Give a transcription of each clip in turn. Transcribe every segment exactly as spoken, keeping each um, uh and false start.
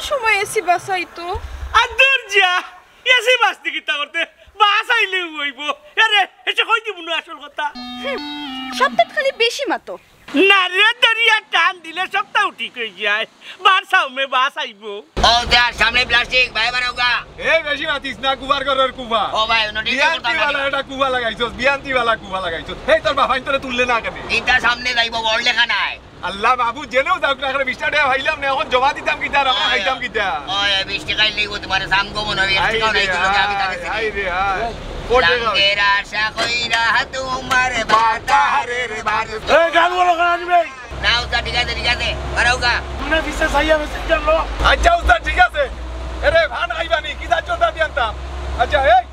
সময় AC bus আইতো। আর দূর যা, এসি বাস দি কিতা করতে? বাস আইলেউ অইবো। আরে, এসে কই দিমু না আসল কথা। হুম, সপ্তাহ খালি বেশি মাতো। না রে, দরিয়া টান দিলে সপ্তাহ ঠিক অই যায়। বার সামনে বাস আইবো। ও যার সামনে প্লাস্টিক, ভাই বারোগা। এই বেশি মাতিস না, কুবার ঘরের কুবা। ও ভাই, অন্য ঠিক বিয়ান্তি করতাম না। বালা এটা কুবা লাগাইছস, বিয়ান্তি বালা কুবা লাগাইছস। এই তোর বাবাই তোরে তুললে না কেনে? ইটা সামনে যাইবো, বড় লেখা নাই। আল্লাহ মাবুদ, যেনেও যাউক না কেনে, বিশটা টেকা পাইলাম না, এখন জমা দিতাম কিতা আর আমরা খাইতাম কিতা? ওই, বিশ টেকাই লইবো তোমার, সামগো মনে হয়, এক হায় টেকাও রে নাই, তুমি আমি হায়, তাকে চিনি। হায় রে হায়। কোটি টাকা। রঙের আশা কইরা তোমার বাতারের বাড়ি। এই গান বলো কেন আনবে? না, উস্তাদ, ঠিক আছে, ঠিক আছে, বারোগা। তুমি পিছে চাইয়া বেশি গেল। আচ্ছা, উস্তাদ, ঠিক আছে। এরে, ভান খাইবানি, কি যাচ্ছ তা দিয়ে আনতাম। আচ্ছা, এই,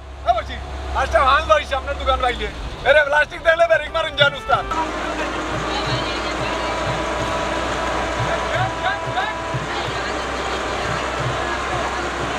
আচ্ছা, আনলো এই সামনের দোকান পাইলে। এরে, প্লাস্টিক দেখলে ব্রেক মারুন যান, উস্তাদ।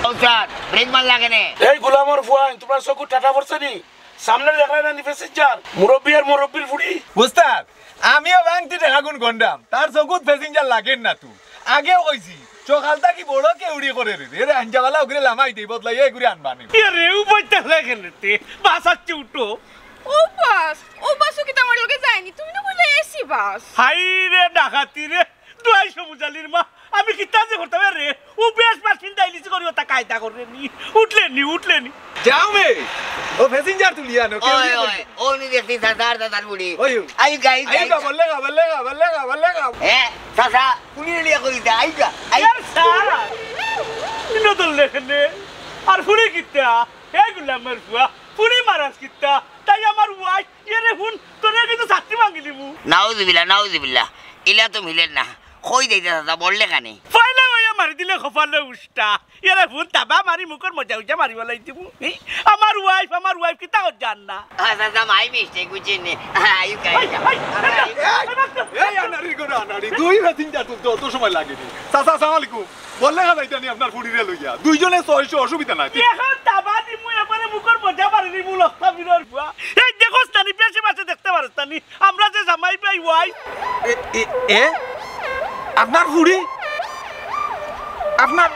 ও স্যার, ব্রেক মার লাগে নে। এই গোলামর ফুয়াইন, তোমার চকুত টাটা পড়ছে নি? সামনে দেখা না নি প্যাসেঞ্জার? মুরব্বি আর মুরব্বির ফুড়ি। উস্তাদ, আমিও ব্যাংক থেকে আগুন গন্ডাম, তার চকুত প্যাসেঞ্জার লাগের না তুই। আগেও কইছি, সকাল থাকি বড় কেউড়ি করে রে। এরে আঞ্জাওয়ালা ওগুরে লামাই দেই, বদলাই এগুরে আনবানি। এরে উপায় তাহলে খেলেতে, বাস আসছে উঠো। ও বাস, ও বাসও কি তোমার লগে যায়নি? তুমি না বললে এসি বাস। হাই রে ডাকাতি রে, দুয়াই সমুজালির মা, আমি কিতা যে করতাম রে? ও বেশ বাসিন্দা ইলিশ করি ওটা কায়দা করে নি, উঠলে নি, উঠলে নি। যাও মে, ও প্যাসেঞ্জার তুলিয়া আনো, কেউ ওই, ইয়ে ওই, করবে। ও নি দেখছি দাদার, দাদার বুড়ি। ওই, ওই। আই গাই, গাই। আইগা, বললে গা, বললে গা, বললে গা, বললে গা। হ্যাঁ, চাচা, উনি লিয়া কই দে, আইগা, আই। ইয়ার স্যার, ইনো তো লেখনে, আর ফুড়ি কিতা? এ গোলামের ফুয়া, ফুড়ি মারাস কিতা? তাই আমার ওয়াইফ, এরে হুন, তোরে কিন্তু ছাত্রী ভাঙি দিমু। নাউজুবিল্লাহ, নাউজুবিল্লাহ, ইলা তো মিলের না। কই দেইতা দাদা, বললে কানে? পয়লা ওইয়া মারি দিলে কপালে উষ্টা। এরে হুন, তাবা মারি মুখর মজা উজা মারি বলাই দিমু। ই, আমার ওয়াইফ, আমার ওয়াইফ কিতা হত জান না? আচ্ছা, আচ্ছা, my mistake, বুঝছি নে। হ্যাঁ, আইগা, আই, আইগা। আই, আই, আই, এই, এই, আনাড়ির ঘরে আনাড়ি। দুই প্যাসেঞ্জার তুলতে অত সময় লাগেনি। চাচা, আসসালামু আলাইকুম। বললে খালাইতানি আপনার ফুড়িরে লইয়া। দুইজনে ছয়শো, অসুবিধা নাই। এখন তাবা দিমু, এবারে মুখর মজা মারি দিমু, লস্তা বিরর বুয়া। এই দেখোস তানি, বেশি মাসে দেখতে পারস তানি। আমরা যে জামাই ভাই ওয়াই। এ, এ, এ? আপনার ফুড়ি? আপনার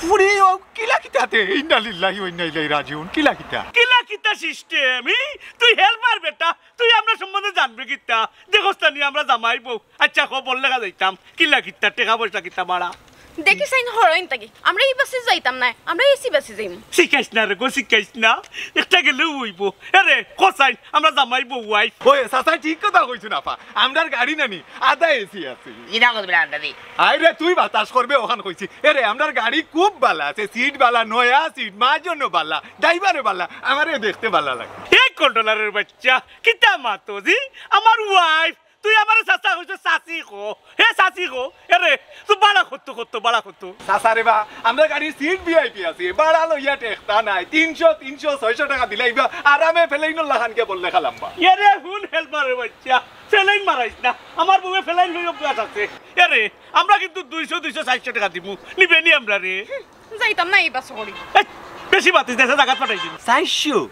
ফুড়ি ও কিলা কিতাতে? ইন্না লিল্লাহি ওয়া ইন্না ইলাইহি রাজিউন। কিলা কিতা? কিলা কিতা সিস্টেম? ই? তুই হেল্পার বেটা, তুই আমরা সম্বন্ধে জানবে কিতা? দেখোস তানি আমরা জামাই বউ। আচ্ছা, খবর লেখা যাইতাম। কিলা কিতা, টেকা পয়সা কিতা বাড়া? দেখি সাইন হরইন তাকি। আমরা ই বাসে যাইতাম না, আমরা এসি বাসে যাইমু। শিখাইস না রে গো, শিখাইস না। একটা গেলেও অইবো। এরে, কসাইন, আমরা জামাই বউ ওয়াইফ। ওই, চাচাই ঠিক কথা কইছইন আপা। আমরার গাড়ি নানি, আধা এসি আছে। ইটা কত বেলা আন্দাজি? আই রে, তুই বাতাস করবে, ওখান কইছি। এরে, আমরার গাড়ি খুব বালা আছে, সিট বালা, নয়া সিট, মার জন্য বালা, ড্রাইভারে বালা, আমারে দেখতে বালা লাগে। এই কন্ট্রোলারের বাচ্চা, কিতা মাতো জি? আমার ওয়াইফ, তুই আমারে চাচা কইছস, চাচি কো। হে চাচি কো। এরে, তুই বাড়া কত, কত, বাড়া কত? চাচা রে বা, আমরার গাড়ির সিট ভিআইপি আছে, বাড়া লইয়া টেক্কা নাই। তিনশো, তিনশো, ছয়শো টেকা দিলাইবা, আরামে ফেলাইনর লাখান গিয়া বললে খালাম্বা। এরে, হুন হেল্পারের বাচ্চা, ফেলাইন মারাইস না। আমার বউয়ে ফেলাইন লই অভ্যাস আছে। এরে, আমরা কিন্তু দুইশো, দুইশো, চাইরশো টেকা দিমু। নিবে নি আমরারে? যাইতাম না ই বাসো করি। এই, বেশি মাতিস না, জাগাত পাঠাই দিমু। চাইরশো?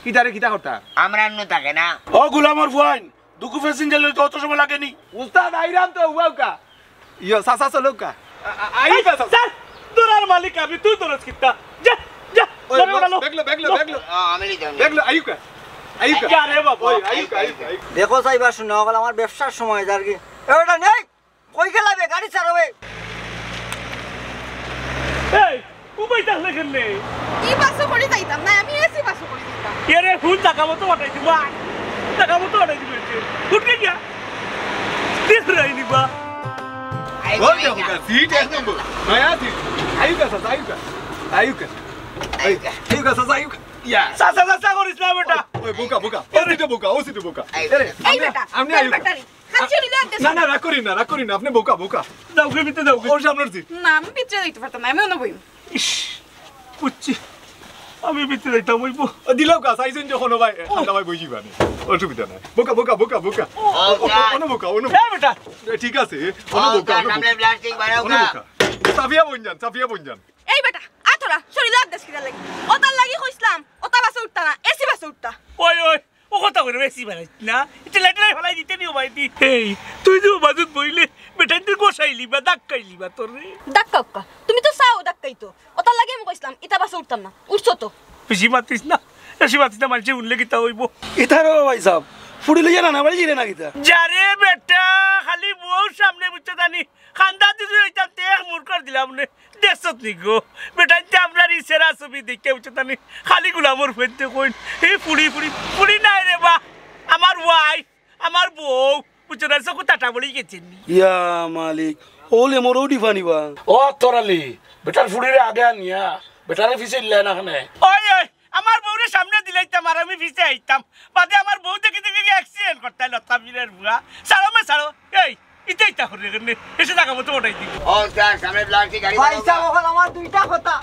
কিতারে কিতা করতা? আমরা অন্য থাকে না। ও গোলামর ফুয়াইন, দুগু প্যাসেঞ্জার লইতে অত সময় লাগেনি। উস্তাদ, আইরাম তো, উবাউকা। ইয়ো, চাচা চলউকা। আ-, আ-, আইউকা, এই, চাচা। স্যার, তোরার মালিক আমি, তুই তোরস কিতা? যা, যা, ওই, চলো, লো, চলো। বেগলো, বেগলো, লো। বেগলো। আ, আমি নিতাম। বেগলো, আইউকা। আইউকা। যা রে বাবা। ওই, আইউকা, আইউকা, আইউকা। দেখো সাইবা, শুনো, অখন আমার ব্যবসার সময়, যার কি? এ, ওটা নেই। কই গেলা বে? গাড়ি ছাড়ো বে। এই, উবাই তাহলে কেমনে? ই বাসো করি যাইতাম না, আমি এসি বাসো করি যাইতাম। এরে, হুন, টাকা মতো পাঠাই দিবা। টাকা মতো পাঠাই দিবা। হুন কে গিয়া? দিন রাই নিবা। ওই দেখো, সিট এক নম্বর। নয়া সিট। আইউকা, চাচা, আইউকা। আইউকা। আইউকা। আইউকা, চাচা, আইউকা। ইয়া। চাচা, চাচা করিস না বেটা। ওই, বোকা, বোকা। ও সিটে বোকা, ও সিটে বোকা। এই এরে, এই আপনি, বেটা, আপনি এই আইউকা। বেটা রে। খাচ্ছি হইলে আর দেশ না, না, রাগ করি না, রাগ করি না। আপনি বোকা, বোকা। দাও, কে ভিতরে দাও, কে। ওর সামনের সিট। না, আমি ভিতরে যাইতে পারতাম না, আমি অন্য বই। ইস, বুঝছি। আমি ভিতরে যাইতাম, ওই বো- ও, দিলাও কা, চাইছেন যখন ও ভাই, ও। ঠান্ডা ভাই বইছি বানি। অসুবিধা নাই। বোকা, বোকা, বোকা, বোকা। ও, ও, ও, যা। অন্য বোকা, অন্য এ বেটা। এ, ঠিক আছে, অন্য ও, বোকা, যা, অন্য সামনে বোকা। প্লাস্টিক বাড়াও অন্য কা। বোকা। সাফিয়া বইন যান, সাফিয়া বইন যান। এই বেটা, আ তোরা, শরীরে আর দেশ কিতার লাগি? ওটার লাগি কইছিলাম, ওটা বাসে উঠতা না, এসি বাসে উঠতা। ওই, ওই, ও কথা কইরে বেশি বাড়াইস না। ইটা লেটারে ফালাই দিতে নিও ভাই দি। এই, তুই যে বাজুত বইলে, বেটাইন্তে গোসাইলিবা, ধাক্কাইলিবা তোরে। ধাক্কা উক্কা। তুমি তো চাও ধাক্কাইতো। ওটার লাগি আমি কইছিলাম, ইটা বাসে উঠতাম না। উঠছো তো। বেশি মাতিস না, বেশি মাতিস না, মানষে হুনলে কিতা অইবো? ইতারও ভাই সাব, ফুড়ি লইয়া নানা বাড়ি গেলে না কিতা? যারে বেটা, খালি বউর সামনে বুঝছো জানি, খান্দা দিছু অইতাম, তে এক মুরকার দিলাম নে। দেখছত নি গো, বেটাইন্তে আমরার ই সেরা ছবি দেখিয়া বুঝছো জানি, খালি গুলামর ফুয়াইন্তে কইন, এই ফুড়ি, ফুড়ি, ফুড়ি নায় রে বা, আমার ওয়াইফ, আমার বউ, বুঝছো না, চকু টাটা পড়ি গেছে নি। ইয়া মালিক, ওলে মোরও ডিফা নিবা। ও তরালি, বেটার ফুড়িরে আগে আনিয়া, বেটারে পিছে ইল্লায় না কেনে? ওই, ওই, আমার বউরে সামনে দিলাইতাম আর আমি পিছে আইতাম। বাদে আমার বউ দেখি দেখি accident করতায় লতা বীরের বুয়া। ছাড়ো মে, ছাড়ো। এই, ইতা ইতা করে কেনে? এসে জাগা মতো উঠাই দিবি। ও স্যার, সামনে প্লাস্টিক গাড়ি ভাই বানাবো। সাহেব, অখন আমার দুইটা কথা,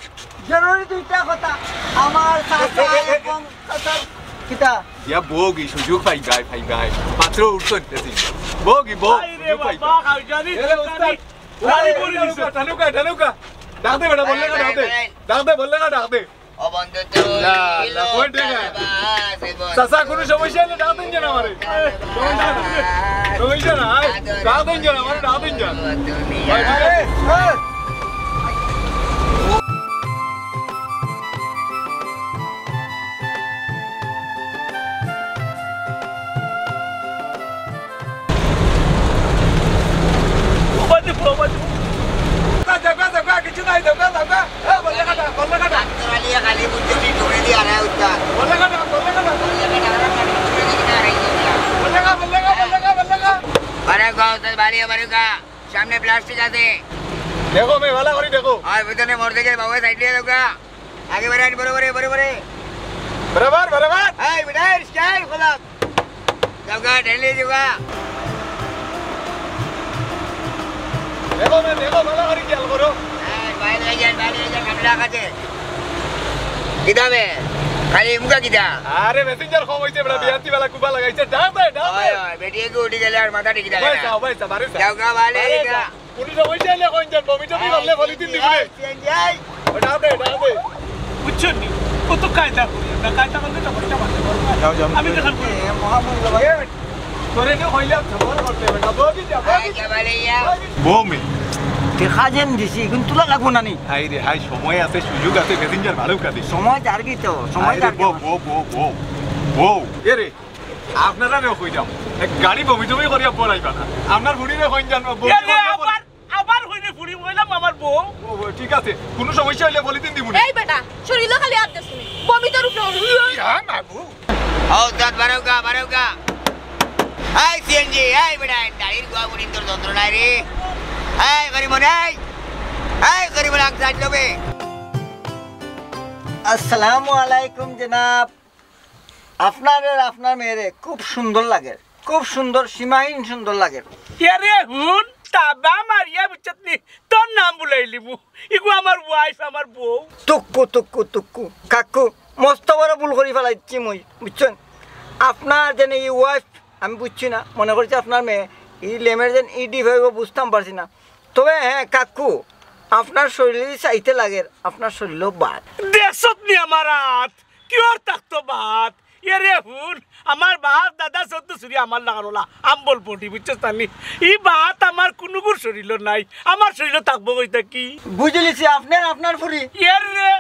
জরুরি দুইটা কথা। আমার চাচা এবং চাচার কিতা? ইয়া বউগি সুযোগ পাইবায়, পাইবায়। মাত্র উঠছো নিতেছি। বউগি, বউ, আরে সুযোগ পাইবায়। বাবা, খাও জানি, এরে জানি। উস্তাদ, গাড়ি আরে, পড়ি দিছে। ঢালুকা, ঢালুকা। ডাক দে বেটা, বললে না, ডাক দে। ডাক দে, বললে না, ডাক দে। ও বন্ধু, তুই লা, লা, কই টেকা? চাচা, কোনো সমস্যা হইলে ডাক দিন যেন আমারে। সমস্যা নাই। সমস্যা নাই। ডাক দিন যেন আমারে, ডাক দিন যেন। ভাই, ঠিক আছে? ওবাদি, ওবাদি। যাওগা, যাওগা, যাওগা, কিছু নাই, যাওগা, যাওগা। এ, বললে কাটা, বললে কাটা। ডাক্তার আলিয়া খালি বুঝতে কি করে দিয়ে আড়াই উঠতা। বললে কাটা, বললে কাটা। বললে কাটা, আড়াই উঠতা। বললে কাটা, বললে কাটা, বললে কাটা, বললে কাটা। আরে গাও, তো বাড়ি আবার গা। সামনে প্লাস্টিক আছে। দেখো, মে ভালা করি দেখো। আর পিছনে মোর দিকে বাবু সাইড দিয়ে যাওগা। আগে বাড়ান, বরাবরে, বরাবরে। বরাবর, বরাবর। এই, বেটা, স্টাইল খোলা। যাওগা, ঢেলে যাওগা। দেখো, মে দেখো, ভালা করি খেয়াল করো। এই, বাইরে হয়ে যান, বাইরে হয়ে যান, সামনে রাখা আছে। কিতা বে? খালি মুখা কিতা? আরে, মেসেঞ্জার কম হইছে, বেটা, আ। বিয়ান্তি বেলা কুবা লাগাইছে। ডাক দে, ডাক দে। ওই, ওই, বেটি এগু উঠি গেলে আর মাথা টিকি থাকে ভাই না। সাব, ভাই সাব, বারে সাব। যাওগা, বালে বারে গা। সাব। কোনো সমস্যা হইলে কইন যান, বমি টমি করলে পলিথিন দিবি রে। এই, এই। ওটা দে, ওটা দে। বুঝছো নি? ও তো কায়দা করি না, কায়দা করলে তো পয়সা পাঠাতে পারবো না। যাও, যাও। আমি তো খালি এ, মহামূল্যবান। এ, তোরে তো কইলাম, খবর করতে হবে না। বমি যা, বমি যা। বমি। দেখা যেন দিছি, কিন্তু তুলা লাগবো না নি। হাই রে, হাই, সময় আছে, সুযোগ আছে, মেসেঞ্জার ভালো কাটে। সময় যার কি তো, সময় হাই রে, যার কি বউ, তো। বউ, বউ, বউ, বউ। এ রে, আপনারারে কইরাম, এক গাড়ি বমি টমি করিয়া পড়াইবা না। আপনার বুড়িরে কইন যান, বমি এ রে, করিয়া পড়- আবার, আবার কইলে ফুড়ি কইলাম আমার বউ। ও, ও, ঠিক আছে, কোনো সমস্যা হইলে পলিথিন দিমু নে। এই বেটা, শরীরও খালি আত দেছ নি। বমি তোর উপরে উঠে। ইয়া মাবু। ও, দাঁত বাড়াও গা, বাড়াও গা। এই সিএনজি, এই বেটা, দাড়ির গোয়া বুড়ি তোর যন্ত্রণায় রে। এই গরিব মনে, এই, এই গরিব মনে, আগ সাইড লবে। আসসালামু আলাইকুম জনাব। আপনার আর আপনার মেয়েরে খুব সুন্দর লাগে, খুব সুন্দর, সীমাহীন সুন্দর লাগে। এরে হুন, তাবা মারিয়া বুঝছত নি, তোর নাম বুলাইলিমু। ইগু আমার ওয়াইফ, আমার বউ। তুক্কু, তুক্কু, তুক্কু। কাকু, মস্ত বড় ভুল করি ফেলাইছি মুই, বুঝছেন? আপনার যেন এই ওয়াইফ, আমি বুঝছি না, মনে করছি আপনার মেয়ে, এই লেমের যেন ইডি ভাইব বুঝতাম পারছি না। তবে হ্যাঁ, কাকু, আপনার শরীর চাইতে লাগের, আপনার শরীরও বাদ। দেখছত নি আমার আত? কিওর থাকতো বাদ? এরে হুন, আমার বাপ দাদা চোদ্দ চুরি আমার লাগানোলা, আম্বল পটি, বুঝছস তানি? ই বাত আমার কুনুগুর শরীরও নাই, আমার শরীরও থাকবো কইতা কি? বুঝিলিছি, আপনার, আপনার ফুরি। এর রে।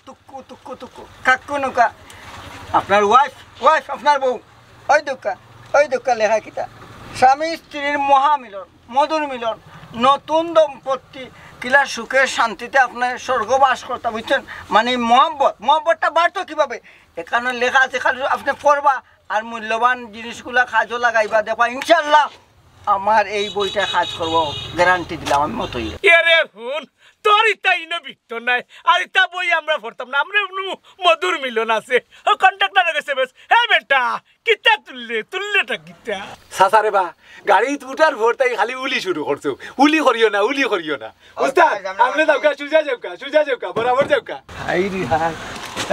তুক্কু, তুক্কু, তুক্কু, কাক্কু নুকা। আপনার ওয়াইফ, ওয়াইফ, আপনার বউ। ওই দুকা, ওই দুকা লেখা কিতা? স্বামী স্ত্রীর মহামিলন, মধুর মিলন, নতুন দম্পতি কিলা সুখে শান্তিতে আপনার স্বর্গবাস করতা, বুঝছেন? মানে মহব্বত, মহব্বতটা বাড়তো কিভাবে? এখানে লেখা আছে, খালি আপনি পড়বা আর মূল্যবান জিনিসগুলা কাজও লাগাইবা। দেখবা, ইনশাল্লাহ আমার এই বইটা কাজ করবো, গ্যারান্টি দিলাম আমি মতই। এরে হুন, তোর ইতা ইনো বিকতো নাই, আর ইতা বই আমরা পড়তাম না, আমরা এমনি মধুর মিলন আছে। ও কন্ট্রাক্টরে গেছে বেশ, হে বেটা, কিতা তুললে, তুললেটা কিতা? চাচা রে বা, গাড়িত উঠার পর তাই খালি উলি শুরু করছো, উলি করিও না, উলি করিও না। ও, উস্তাদ, যাও, যাও, আপনি যাও। যাওকা, সুজা যাওকা, সুজা যাওকা, বরাবর যাওকা। হাই রে হাই।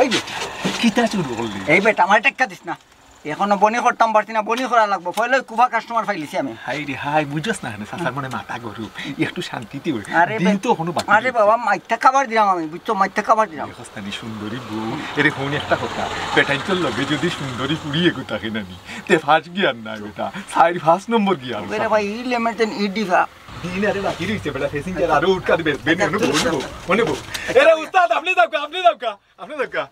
এই বেটা, কিতা শুরু করলি? এই বেটা, আমার টেক্কা দিস না। এখনো বনি করতাম পারছি না, বনি করা লাগবো। পয়লা কুফা কাস্টমার পাইলিছি আমি। হায় রে হায়, বুঝছস না কেনে? চাচার মনে মাথা গরম, একটু শান্তিতে অই। আরে দিন বা-, তো এখনো বাকি আরে রইছে। বাবা, মাইথা খাবার দিলাম আমি, বুঝছো? মাইথা খাবার দিলাম। দেখছস না নি সুন্দরী বউ? এরে হুন একটা কথা, বেটাইন্তর লগে যদি সুন্দরী ফুড়ি এগু থাকে না নি, তে ফার্স্ট গিয়ার না বেটা, চাইর পাঁচ নম্বর গিয়ার। ওরে ভাই, ই লেমের তেন ই ডিফা। দিন আরে বাকি রইছে বেটা, প্যাসেঞ্জার আরো উঠকা দিবে, বেনে আচ্ছা, অনো বউ, অনো বউ, অনো বউ। এরে উস্তাদ, আপনি যাউক্কা, আপনি যাউক্কা, আপনি যাউক্কা।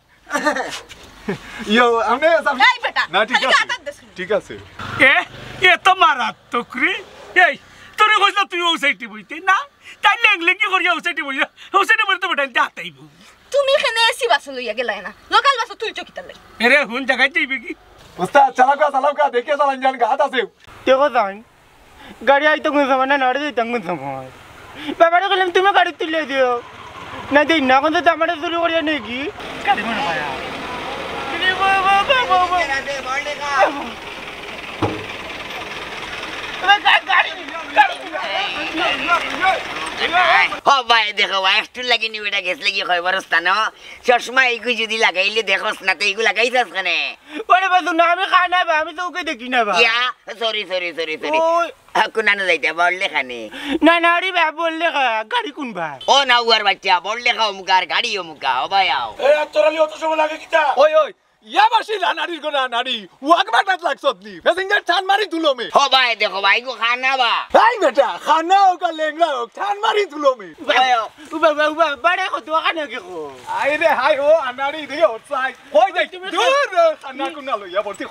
ইয়ো, আপনি, আপনি এই বেটা, না, ঠিক খালি আছে, আতাত দেশ। ঠিক আছে। এ, এ তো মারাত্মক রে। এই, তোরে কইছলাম তুই ও সাইডে বইতে না? তাই লেংলেঙ্গি করিয়া ও সাইডে বইয়া, ও সাইডে বইলে তো বেটা, এনতে আতাইবো। তুমি কেনে এসি বাসো লইয়া গেলায় না? লোকাল বাসো তুলছো কিতার লাগি? এরে, হুন জাগাত যাইবে কি? উস্তাদ, চালাউক্কা, চালাউক্কা, দেখিয়া চালান যান, গাত আছে। দেখো যাইন, গাড়ি আইতো কোন সময় না, নাড়ি দিতাম কোন সময়। বাবারে কইলাম, "তুমি গাড়ি তুলে দিও।" না দেই না, এখন তো আমারে চুরি করিয়া নেই কি? গাড়ি মনে হয় আর। ও ভাই, দেখো ভাই, একটু লাগি নি বেটা গেছলে কি কয় বরস্তা ন? চশমা এইগু যদি লাগাইলে দেখোস না, তো এইগু লাগাইছস কেনে? ওরে বাজু না, আমি খানা বা, আমি চউখে দেখি না বা। ইয়া, সরি, সরি, সরি, সরি। ওই। আ, কুনানো যাইতা, বড় লেখা নি? না, না, আরে বা, বড় লেখা, গাড়ি কুনবা? ও না, উয়ার বাচ্চা, বড় লেখা অমুকার, গাড়ি অমুকা, ও ভাই আও। এই আত্তরালি অত সময় লাগে কিতা? ওই, ওই, ইয়া বাসি না, নাড়ির গো না, নাড়ি। ওয়াক বাটাত লাগছত নি? প্যাসেঞ্জার টান মারি তুলো মে। ও ভাই, দেখো ভাই, গো খানা বা। এই বেটা, খানা হোক আর লেংড়া হোক, টান মারি তুলো মে। ভাই আও। উবা, উবা, উবা, বাড়ে কত ওখানে কি কো? আই রে, হাই ও, আনাড়ি, দেখে হট সাই। কই যাই? তুমি দূর রে, খানা কুনা লইয়া বলতে।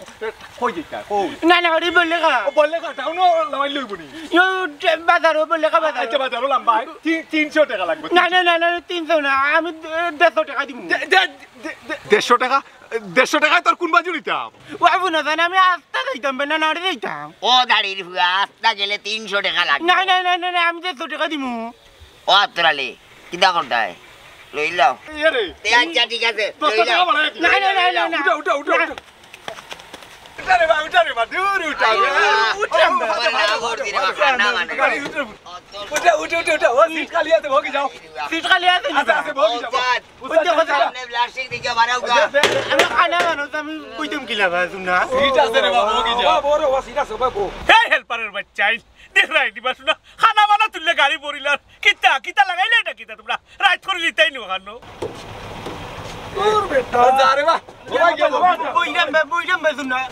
কই যাইতা? কই? না, না, ওরে বললে খা। ও বললে খা, টাউনো লামাই লইব নি? ইয়ো, টে-, বাজারও বললে খা, বাজারও। আচ্ছা, বাজারও লাম ভাই। তিন-, তিনশো টাকা লাগবে। না, না, না, না, তিনশো না, আমি দে-, দেড়শো টাকা দিমু। দে-, দে-, দে-, দে-, দেড়শো টাকা? দেড়শো টাকায় তোর কোন বাজু নিতাম? ও আবু না জানে, আমি আস্তা যাইতাম, বে না, না, ওরে যাইতাম। ও দাড়ির ফুয়া, আস্তা গেলে তিনশো টাকা লাগবে। না, না, না, না, না, আমি দেড়শো টাকা দিমু। ও আত্তরালি, কিতা করতায়? লই লও। এ রে। তে আচ্ছা, ঠিক আছে, দশ লই টাকা লও। বাড়াই দিও। না, না, না, না, না। উঠা, উঠা, উঠা, না। উঠা। উঠা রে বা, উঠা রে বা, দূর উঠা। আরে, উঠা। উঠা, উঠা, উঠা, উঠা, উঠা, উঠা, উঠা, উঠা, উঠা, উঠা। উঠা, উঠা, উঠা, উঠা। ও, সিট খালি আছে, বগি যাও। সিট খালি আছে নি? আছে, আছে, বগি যাও। উস্তাদ, উস্তাদ, উস্তাদ, উস্তাদ। সামনে প্লাস্টিক দিকে বাড়াও গা। আমি খানা মানুষ, আমি কইতাম কিলা বা, শুন না। সিট আছে রে বা, বগি যাও। বাবা, বড়, ও সিট আছে, বাবা। এই হেল্পারের বাচ্চা, এই দেখ রাইডি বা শুনা, খানা বানা তুললে গাড়ি পড়িলার। কিতা, কিতা লাগাইলে এটা কিতা তোমরা? রাইত করে লিতাই নি ওখানো। দূর বেটা। যা রে বা। ওরা গেল। বইরাম বে, বইরাম বে, শুন না।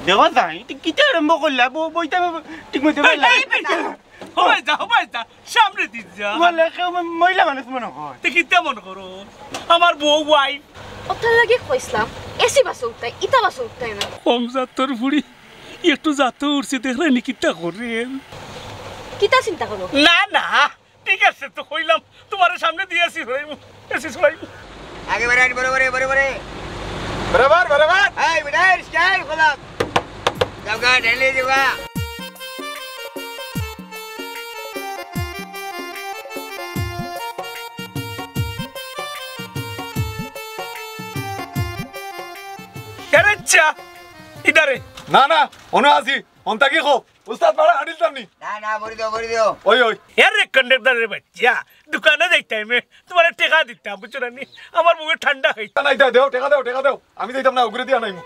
দেখো যাই, তুই কিতা আরম্ভ করলা? ব-, বইতে হবে, ঠিক মতো এই, বইলা। এই বেটা। হবাই যা, হবাই যা। সামনে দিন যা। বলে, কেউ ম-, মহিলা মানুষ মনে হয়। তুই কিতা মনে করো? আমার বউ ওয়াইফ। ওটার লাগি কইছিলাম, এসি বাসে উঠতায়, ইতা বাসে উঠতায় না। কম জাতর ফুড়ি, একটু জাত উঠছে, দেখলে নি কিতা করে? কিতা চিন্তা করো? না, না, ঠিক আছে, তো কইলাম, তোমার সামনে দিয়ে এসি ছড়াইমু, এসি ছড়াইমু। আগে বাড়ান, বরাবরে, বরাবরে। বরাবর, বরাবর। এই, বেটা, এই, স্টাইল, খোলা। যাওগা, ঢেলে যাওগা। আরে চা, ইধারে। না, না, অনো আছি, অন্তা কি খো? উস্তাদ, ভাড়া হাঁটিলতাম নি। না, না, ভরি দেও, ভরি দেও। ওই, ওই। এ রে কন্ডাক্টর রে বাচ্চা, দোকানো যাইতাম, তোমারে টেকা দিতাম, বুঝছো না নি? আমার বউয়ে ঠান্ডা খাইতা। না, না, দেও, টেকা দেও, টেকা দেও। আমি যাইতাম না, উগরে দিয়া নাইমু।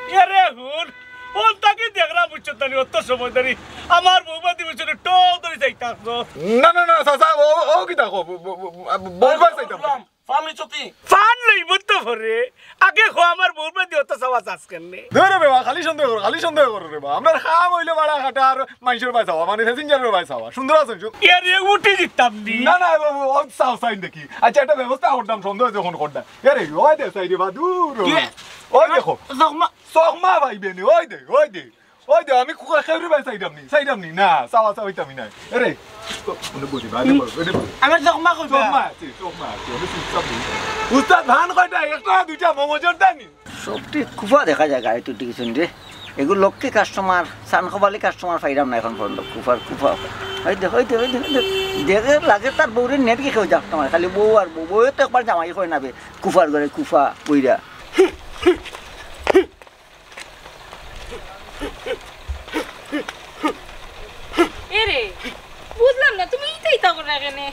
এ রে হুন, অন্তা কি দেখরাম, বুঝছো না নি? অত সময় ধরি আমার বউ বাদি, বুঝছো না, টক ধরি যাইতাম। না, না, না, চাচা, ও, ও কিতা কো? ব-, ব-, ব-, বউর বায় চাইতাম। ফান লইব তো পরে। আগে কো আমার বউর বাদি অত চাওয়া চাস কেনে? ধুর রে বা, খালি সন্দেহ করো, খালি সন্দেহ করো রে বা। আমরার কাম অইলো ভাড়া খাটা আর মানষর বায় চাওয়া, মানে প্যাসেঞ্জারর বায় চাওয়া। সুন্দর আছইন, সু- এ রে, উঠি দিতাম নি। না, না, ও, ও, ও চাও, চাইন দেখি। আচ্ছা, একটা ব্যবস্থা করতাম, সন্দেহ যখন করতাম। এ রে, ওই দে, চাই রে বা, দূর রে। ওই দেখো। চকমা। চকমা ভাই বেনে, ওই দে, ওই দে। ওই দে, আমি কুকুর খেউরি ভাই চাইতাম নি, চাইতাম নি। না, চাওয়া চাওয়াইতাম নি নাই। এ রে, তো, মানে বলি, ভাই, বলি, বলি, বলি। আমার চকমা কইবা? চকমা আছে, চকমা আছে, আমি চুপচাপ বলি। উস্তাদ, ধান কয়টা? একটা, দুইটা, মোমো জোর দেয়নি। সবটি কুফা দেখা যায় গাড়িত উঠি গেছইন রে। এগু লক্ষ্মী কাস্টমার, সানকোবালি কাস্টমার পাইরাম না এখন পর্যন্ত। কুফার কুফা। ওই দে, ওই দে, ওই দে, ওই দে। দেখে লাগে তার বউরে নেট কি কেউ জানতো না। খালি বউ আর বউ, বউয়ে তো একবার জামাই কয় না বে। কুফার ঘরে কুফা, বইরা। এ রে, বুঝলাম না, তুমি ইতা ইতা করো কেনে?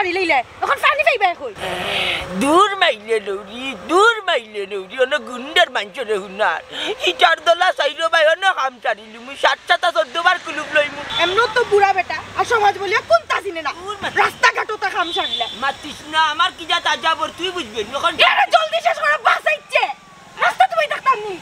ছাড়ি লইলে, অখন পানি পাইবায় কই? দূর মাইলে নৌরি, দূর মাইলে নৌরি, অনো গুন্ডার মানষরে হুনার। ইটার দলা চাইরো বায়, অনো কাম ছাড়িলিমু, সাত সাতা চৌদ্দ বার কুলুপ লইমু। এমনেও তো বুড়া বেটা, আর সমাজ বলিয়া কুন্তা চিনে না। দূর মা- রাস্তাঘাটো তা কাম ছাড়িলা। মাতিস না, আমার কিতা তাজা বর, তুই বুঝবে নি অখন। এরে জলদি শেষ করো, বাস আইছে। রাস্তা তুমি দেখতাম নি।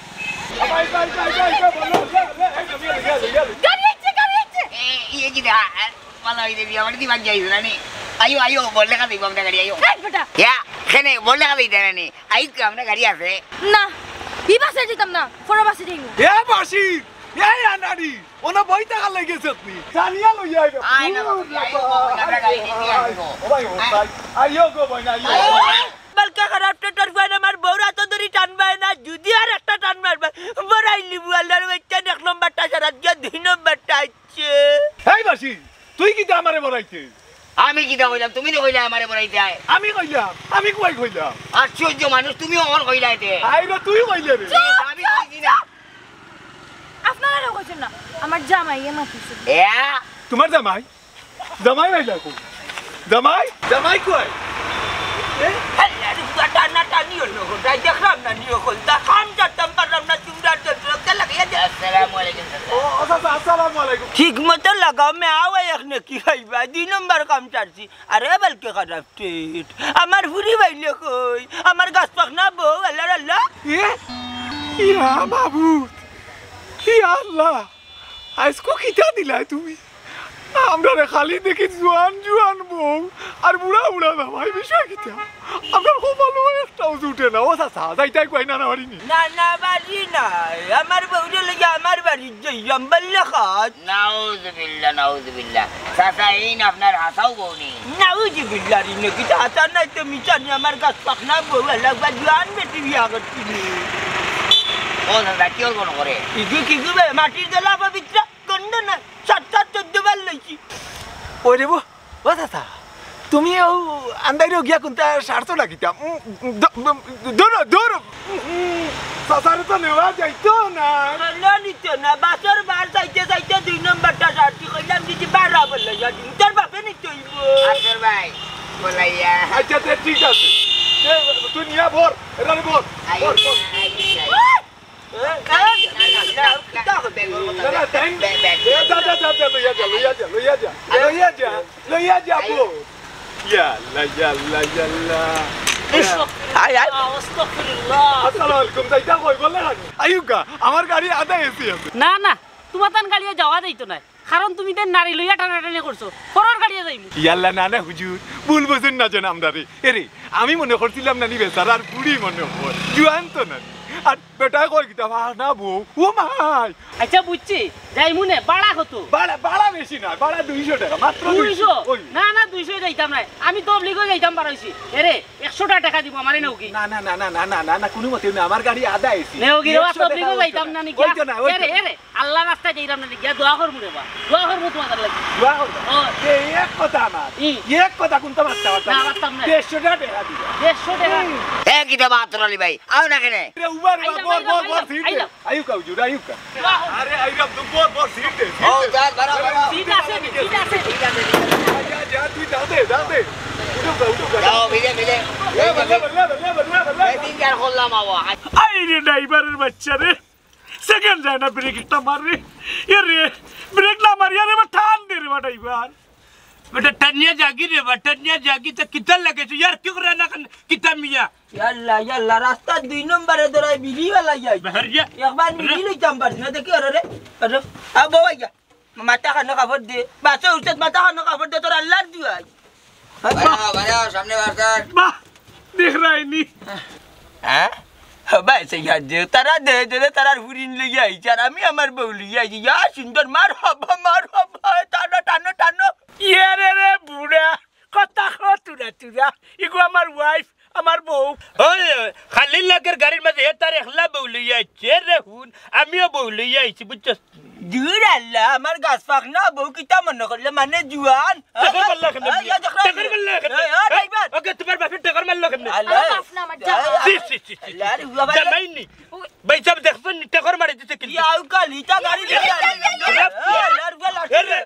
গাড়ি আইছে, গাড়ি আইছে। এ, ইয়ে কি দা, আ, ভালা অইছে, বিয়া বাড়ি দিবা যাইছ না নি? আইও, আইও, বড় লেখা দিবা আমরা গাড়ি, আইও। এই বেটা। ইয়া, কেনে বড় লেখা দিতে না নি? আইজ তো আমরা গাড়ি আছে। না, ই বাসে যাইতাম না, পরের বাসে যাইমু। এ বাসি, এ আনাড়ি, অনো বই থাকা লাগি গেছে আপনি। জানিয়া লইয়া আইবে। আয় না বাবা, আইও, আইও, আমরা গাড়ি নিয়ে আইবো। ও ভাই, ও ভাই, আইও গো ভাই, আইও। বালকে খারাপ টেটর ফুয়াইন আমার বউর আতো ধরি টানবায় না, যুদি আর একটা টান মারবায়, বড়াইলিমু আল্লার বাচ্চা এক নম্বরটা সারাত গিয়া দুই নম্বরটা আইছে। এই বাসি, তুই কিতা আমারে বড়াইতে? আমি কিতা কইলাম? তুমি নি কইলা আমারে বড়াইতে আয়। আমি কইলাম? আমি কই কইলাম? আশ্চর্য মানুষ, তুমি অখন কইলা এতে। আই রে, তুই কইলে রে। আমি কইছি না। আপনারারে কইছইন না, আমার জামাইয়ে মাতিছে। এ? তোমার জামাই? জামাই নাই দেখো। জামাই? জামাই কই? এ? আল্লাহ রে, পুরা টানা টানি অইলো গো। তাই দেখলাম না নি অখন। তা কাম ছাড়তাম পারলাম না, তোমরা তো রক্ত লাগাইয়া দে। আসসালামু আলাইকুম, চাচা। ও, ও, চাচা, আসসালামু আলাইকুম। ঠিক মতো লাগাও, মে আও এক নাকি খাইবা। দুই নম্বর কাম ছাড়ছি। আরে বালকে খারাপ টেট। আমার ফুরি বাইলে কই? আমার গাছ পাকনা বউ, আল্লার আল্লাহ। এ? ইয়া মাবুদ। ইয়া আল্লাহ। আইজকু কিতা দিলায় তুমি? আমরারে খালি দেখি জুয়ান জুয়ান বউ আর বুড়া বুড়া জামাই, বিষয় কিতা? আমরার কপালো একটাও জুটে না। ও চাচা, যাইতায় কই না, না বাড়ি নি? না, না বাড়ি নাই। আমার বউরে লইয়া আমার বাড়িত যাইয়াম, বাল্লে খাত। নাউজুবিল্লাহ, নাউজুবিল্লাহ। চাচা, এইন আপনার হাছাউ বউ নি? নাউজুবিল্লাহ রে, নে কিতা হাছা নায় তো মিছা নি, আমার গাছ পাকনা বউ, এলাকা জুয়ান বেটি বিয়া করছি নি। ও চাচা, কিওর গন্ধ করে? ইগু কিগু বে, মাটির দলা পবিত্র, গন্ধ না, সাত সাত চোদ্দ বার লইছি। ওরে বউ, ও চাচা, তুমি অউ আন্দাইরো গিয়া কুন্তা সারছো না কিতা? উম, উম, দ-, উম, দৌড়ো, দৌড়ো। উম, উম, চাচারে তো নেওয়া যাইতো না। না, নিত না। বাসর বার চাইতে চাইতে দুই নম্বরটা সারছি, কইলাম যদি বাড়া বলে যা দিন, তোর বাপে নিতে অইবো। আচ্ছা ভাই, বলাইয়া। আচ্ছা, তে ঠিক আছে। এ, তুই নিয়া ভর, এরারে ভর। ভর, ভর। আই, আই, আই। এ, এ, না, না, না, কিতা করবে? না, না, তাই, এ, যা, যা, যা, যা, লইয়া যা, লইয়া যা, লইয়া যা, লইয়া যা, লইয়া যা, বউ। ইয়া আল্লাহ, ইয়া আল্লাহ, ইয়া আল্লাহ। ইস, ইয়া। আয়, আয়। আস্তাগফিরুল্লাহ। আসসালামু আলাইকুম, যাইতা কই বলে না? আইউক্কা, আমার গাড়ি আধা এসি আছে। না, না, তুমার তান গাড়িয়ে যাওয়া যাইতো নায়। কারণ তুমি তান নাড়ি লইয়া টানাটানি করছো। পরর গাড়িয়ে যাইমু। ইয়া আল্লাহ, না, না, হুজুর, ভুল বুঝইন না যেন আমরারে। এরে, আমি মনে করছিলাম না নি বেচারার ফুরি মনে অয়। জুয়ান তো না। আর বেটায় কয় কিতা, "বাহ, না বউ, ও মাই।" আচ্ছা, বুঝছি, যাইমু নে, ভাড়া কত? ভাড়া, ভাড়া বেশি না, ভাড়া দুইশো টেকা, মাত্র দুইশো? দুইশো। ওই। না, না, দুইশো যাইতাম নায়, আমি তবলিগো যাইতাম পারছি। এরে, একশো টেকা দিমু, আমারে নেওগি। না, না, না, না, কুনুমতে না, আমার গাড়ি আধা এসি। নেওগি রে, একশো টেকা তবলিগো অইতো যাইতাম না। না নি, ওইতো না, ওইতো এরে, না। এরে, আল্লার রাস্তায় যাইরাম না নি, গিয়া দোয়া করমু রে বা, দোয়া করমু তুমার লাগি। দোয়া করমু? ও। এ এক কথা আমার, ই। এক কথা কুন্তা মাততা পারতাম না, না। পারতাম না। দেড়শো টেকা দিবা। দেড়শো টেকা? হুম। এ কিতা বা আতর আলী ভাই, আও না কেনে? রে উবার বা, আইলাম, বর, আইলাম, বর, বর, আইলাম, সিট দে। আইলাম। আইউক্কা হুজুর, আইউক্কা। আরে, আইরাম তো বর, বর, সিট দে, সিট ও, দে। যা, দাঁড়া, দাঁড়া। সিট আছে নি? সিট আছে নি? যা, যা, যা, তুই যা দে, যা দে। উঠো, উঠো, উঠো। যাও, ভিজে, ভিজে। এ, বললে, বললে, বললে, বললে, বললে। এই দিন কি আর করলাম, বাবা? আই রে, ড্রাইভারের বাচ্চা রে। সেকেন্ড যায় না, ব্রেক একটা মার রে। এ রে, ব্রেক না মারি, আরে, এবার টান দে রে, বা ড্রাইভার। বেটা, টানিয়া যাগি রে, বা টানিয়া যাগি, তে কিতা লাগাইছো? ইয়ার কি করে না কেন? কিতা মিয়া? ইয়াল্লা, ইয়াল্লা, রাস্তা দুই নম্বরে ধরাই বিড়ি বালা যাই। বাহার যা। একবার বিড়ি লইতাম পারছি না, দেখি, আরে রে, আরে, আ, বাবা, ইয়া। মাথা খানো কাপড় দে, বাসে উঠছে, মাথা খানো কাপড় দে, তোর আল্লার দুয়াই। বাড়াও, বাড়াও, সামনে বাড়াও। বাহ, দেখরায়নি। হ্যাঁ? ভাই, সেই হাত দে, তারা দে, দে, দে, তারার ফুরিন লইয়া আইছে, আর আমি আমার বউ লইয়া আইছি। ইয়া সুন্দর, মার হাবা, মার হাবা, টানো, টানো, টানো। ইয়ে রে রে বুড়া, কথা ক তুরা তুরা। ইগু আমার ওয়াইফ, আমার বউ। ওই, খালির লগর গাড়ির মাঝে এ তার একলা বউ লইয়া আইছে রে হুন, আমিও বউ লইয়া আইছি, বুঝছস? দূর আল্লাহ, আমার গাছ পাকনা বউ কিতা মনে করলে, মানে জুয়ান? টেকর মারলা কেনে? এই, এই, দেখো। টেকর মারলা কেনে? এই, এই, ড্রাইভার। ওকে, তোমার বাপে টেকর মারলা কেনে? আল্লাহ। আমার বাপ না, আমার জামাই। ছি, ছি, ছি, ছি। আল্লাহ রে, বাবা। জামাই নি? ওই। ভাই সাহেব, দেখছো নি? টেকর মারি দিছে কিন্তু। ইয়াউ কালি, ইটা গাড়ি দিয়ে আল্লাহ রে, বাবা। এ, আল্লাহ রে, বাবা। এ রে।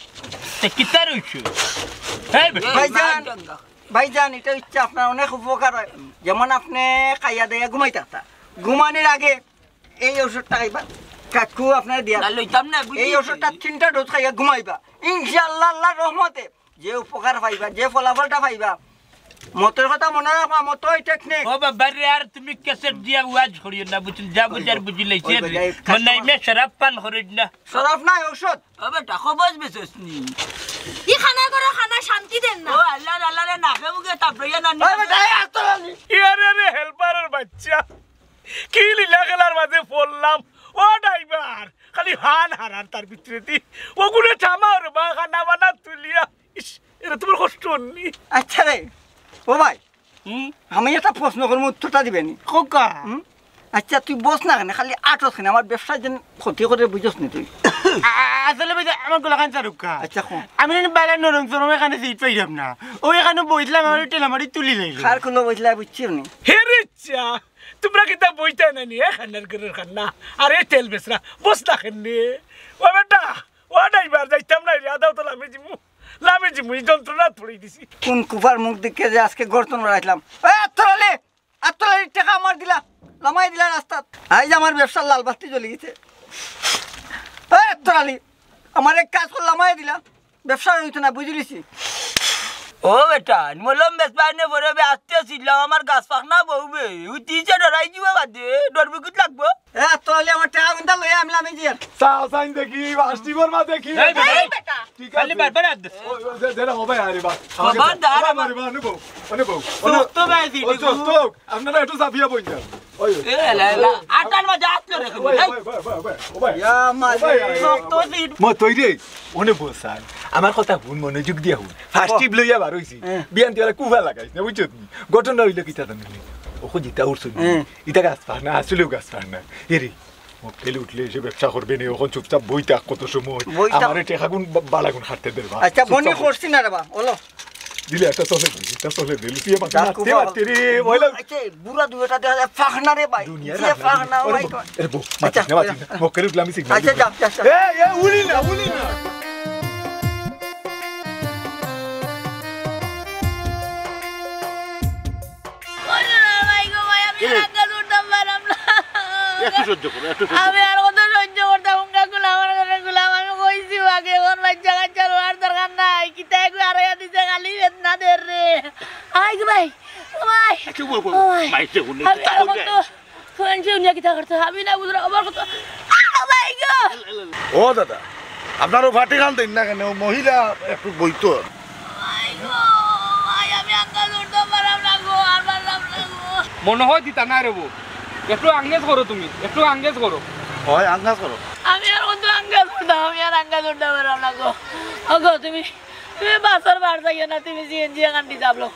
তে কিতা রইছে? হ্যাঁ, বেটা। ভাইজান, ভাইজান, ইটা অইছে আপনার অনেক উপকার অয়। যেমন আপনে খাইয়া দাইয়া ঘুমাই থাকতা, ঘুমানির আগে এই ওষুধটা খাইবা, কাকু আপনারে দিয়া। না, লইতাম না, বুঝি। এই ওষুধটা তিনটা ডোজ খাইয়া ঘুমাইবা, ইনশাআল্লাহ আল্লাহর রহমতে যে উপকার পাইবা, যে ফলাফলটা পাইবা, মতর কথা মনো রাখবা, মতই টেকনিক। ও বাবা রে, আর তুমি ক্যাসেট দিয়া ওয়াজ করিও না, বুঝলি? যা বুঝার বুঝি লাইছি। ওই বেটা, এই কাজ মনে হয় মে শরাব পান করিস না। শরাব নায়, ঔষধ। ও বেটা, খবজ বেচস নি? ই খানা করো, খানা শান্তি দেন না। ও আল্লাহ রে, আল্লাহ রে, নাকে মুখে তাপ রইয়া না নি। ওই বেটা, এই আস্ত রানি। ইয়ারে রে, হেল্পারের বাচ্চা। কি লীলা খেলার মাঝে পড়লাম। ও ড্রাইভার, খালি হান হারান তার ভিতরে দি। ওগুলো থামাও রে বা, খানা বানা তুলিয়া। ইস, এরা তোমার কষ্ট হননি? আচ্ছা রে, ও ভাই, হুম? আমি একটা প্রশ্ন করবো, উত্তরটা দিবে নি? খোকা। হুম? আচ্ছা, তুই বস না কেনে, খালি আটস কেনে, আমার ব্যবসার জন্য ক্ষতি করে বুঝস নি তুই? আ-, আসলে ভাই, আমার গলাখান চারুক্কা। আচ্ছা, কো। আমি জানি বাইরে নরম চরম এখানে সিট পাইলাম না। ওই এখানে বইছিলাম, আমার টেলামারি তুলি লাইল। কার কোনো বইছিলা বুঝছি নি? হে রে চা, তোমরা কিতা বইতা না নি, এ খান্নার ঘরের খান্না। আরে তেল বেচরা, বস না কেনে। ও বেটা, ও ড্রাইভার, যাইতাম না রে, আদাও তো লামে জিমু। লামে জিমু, এই যন্ত্রণাত পড়ি দিছি। কোন কুফার মুখ দেখে যে আজকে গর্তন বাড়াইলাম। এ আত্তর আলী, আত্তর আলীর টেকা আমার দিলা, লামাই দিলা রাস্তাত। আইজ আমার ব্যবসার লাল বাতি জ্বলি গেছে। এ আত্তর আলী, আমার এক কাজ কর, লামাই দিলা, ব্যবসা হইতো না, বুঝলিছি। ও বেটা, মলম বেচবাই নে পরে বে আস্তে আসিলাম, আমার গাছ পাকনা বউবে, উঠিছে ডরাই দিব বাদে, ডরবে কিত লাগবো? এ আত্তর আলী, আমার টেকা কুনটা লইয়া আমি লামে জিয়ার। চা চাইন দেখি, বাস্তি বর্মা দেখি। এই বেটা, এই বেটা। ঠিক খালি আছে। বারবার আদ দে। ও, ও, দে, দে না, ও ভাই, আরে বা। খবরদার। আরে বা, আরে বা, আরে বা, আরে বা। শক্ত ভাই, ও, দিদি। শক্ত। আপনারা একটু চাপিয়া বই যান। ওই, ওই। এ, লা, লা, আটার মাঝে আটকে রেখে ওই, দিন, ওই, ওই, ওই, ওই, ওই। ইয়া মালিক। ওই, ওই, ওই। শক্ত দিন। ম-, তৈরি। ওনে বসান। আমার কথা হুন, মনোযোগ দিয়া হুন। ফার্স্ট টিপ লইয়া বার হইছি। হ্যাঁ। বিয়ান তুই কুফা লাগাইস না, বুঝছত নি? ঘটনা হইলো কিতা জানি? ওকে জিতা উঠছো নি? হ্যাঁ। ইটা গাছ পার না, আসলেও গাছ পার না। এ রে, মক্কেল উঠলে এসে ব্যবসা করবে নি, ওখান চুপচাপ বই থাক কত সময়। বই থাক। আমারে টেকাগুন বা-, বালাগুন খাটতে দে বা। আচ্ছা, বনি চুপচাপ বই। করছি না রে বা, ওলো। দিলে একটা চলে দে, একটা চলে দে। তুই আমার যা নাচতে কুবা। মারতে রে, বুড়া, ময়লা। আচ্ছা, বুড়া দুইটা দেখা যায় ফাখনা রে ভাই। দুনিয়ার যে রান্না ফাখনা দুনিয়া। ভাই। ওরে বউ, আরে বউ, আচ্ছা, মাতিস না, মাতিস না। মক্কেল উঠলে আমি সিগন্যাল আচ্ছা, দিবো। যা, যা, যা। এই, এই, উড়ি না, উড়ি না। ওরে ভাই গো ভাই, আমি কি রে? আর আঙ্গাজ উঠতাম পারলাম না। একটু সহ্য করো, একটু সহ্য আমি করো। আর কত সহ্য করতাম, উঙ্গা গুলাম, আমার ঘরে গুলাম, আমি কইছি আগে, ওর বাচ্চা কাচ্চা রোয়ার দরকার নাই, কিতা একটু আড়াইয়া দিছে, খালি বেদনা দের রে। আই গো ভাই, ও ভাই, একটু বউ, বউ, ও ভাই। মাইছে উনি আমি কিতা আর করবে? কত, কোন যে উনি কিতা করতে, আমি না বুঝলাম, আমার কত, আ, ভাই গো। ও দাদা, আপনার ও ফাটি খান দিন না কেন? ও মহিলা একটু বইতো। ভাই গো, ভাই, আমি আঙ্গাজ উঠতাম পারলাম না গো, আর পারলাম না গো। মনে হয় দিতা না রে বউ, একটু আঙ্গেজ করো তুমি, একটু আঙ্গেজ করো। হয়, আঙ্গাজ করো। আমি আর কত আঙ্গাজ উঠতাম, আমি আর আঙ্গাজ উঠতাম পারলাম না গো। ও গো, তুমি, তুমি বাসর বার যাইও না, তুমি সিএনজি এখান রিজার্ভ লও।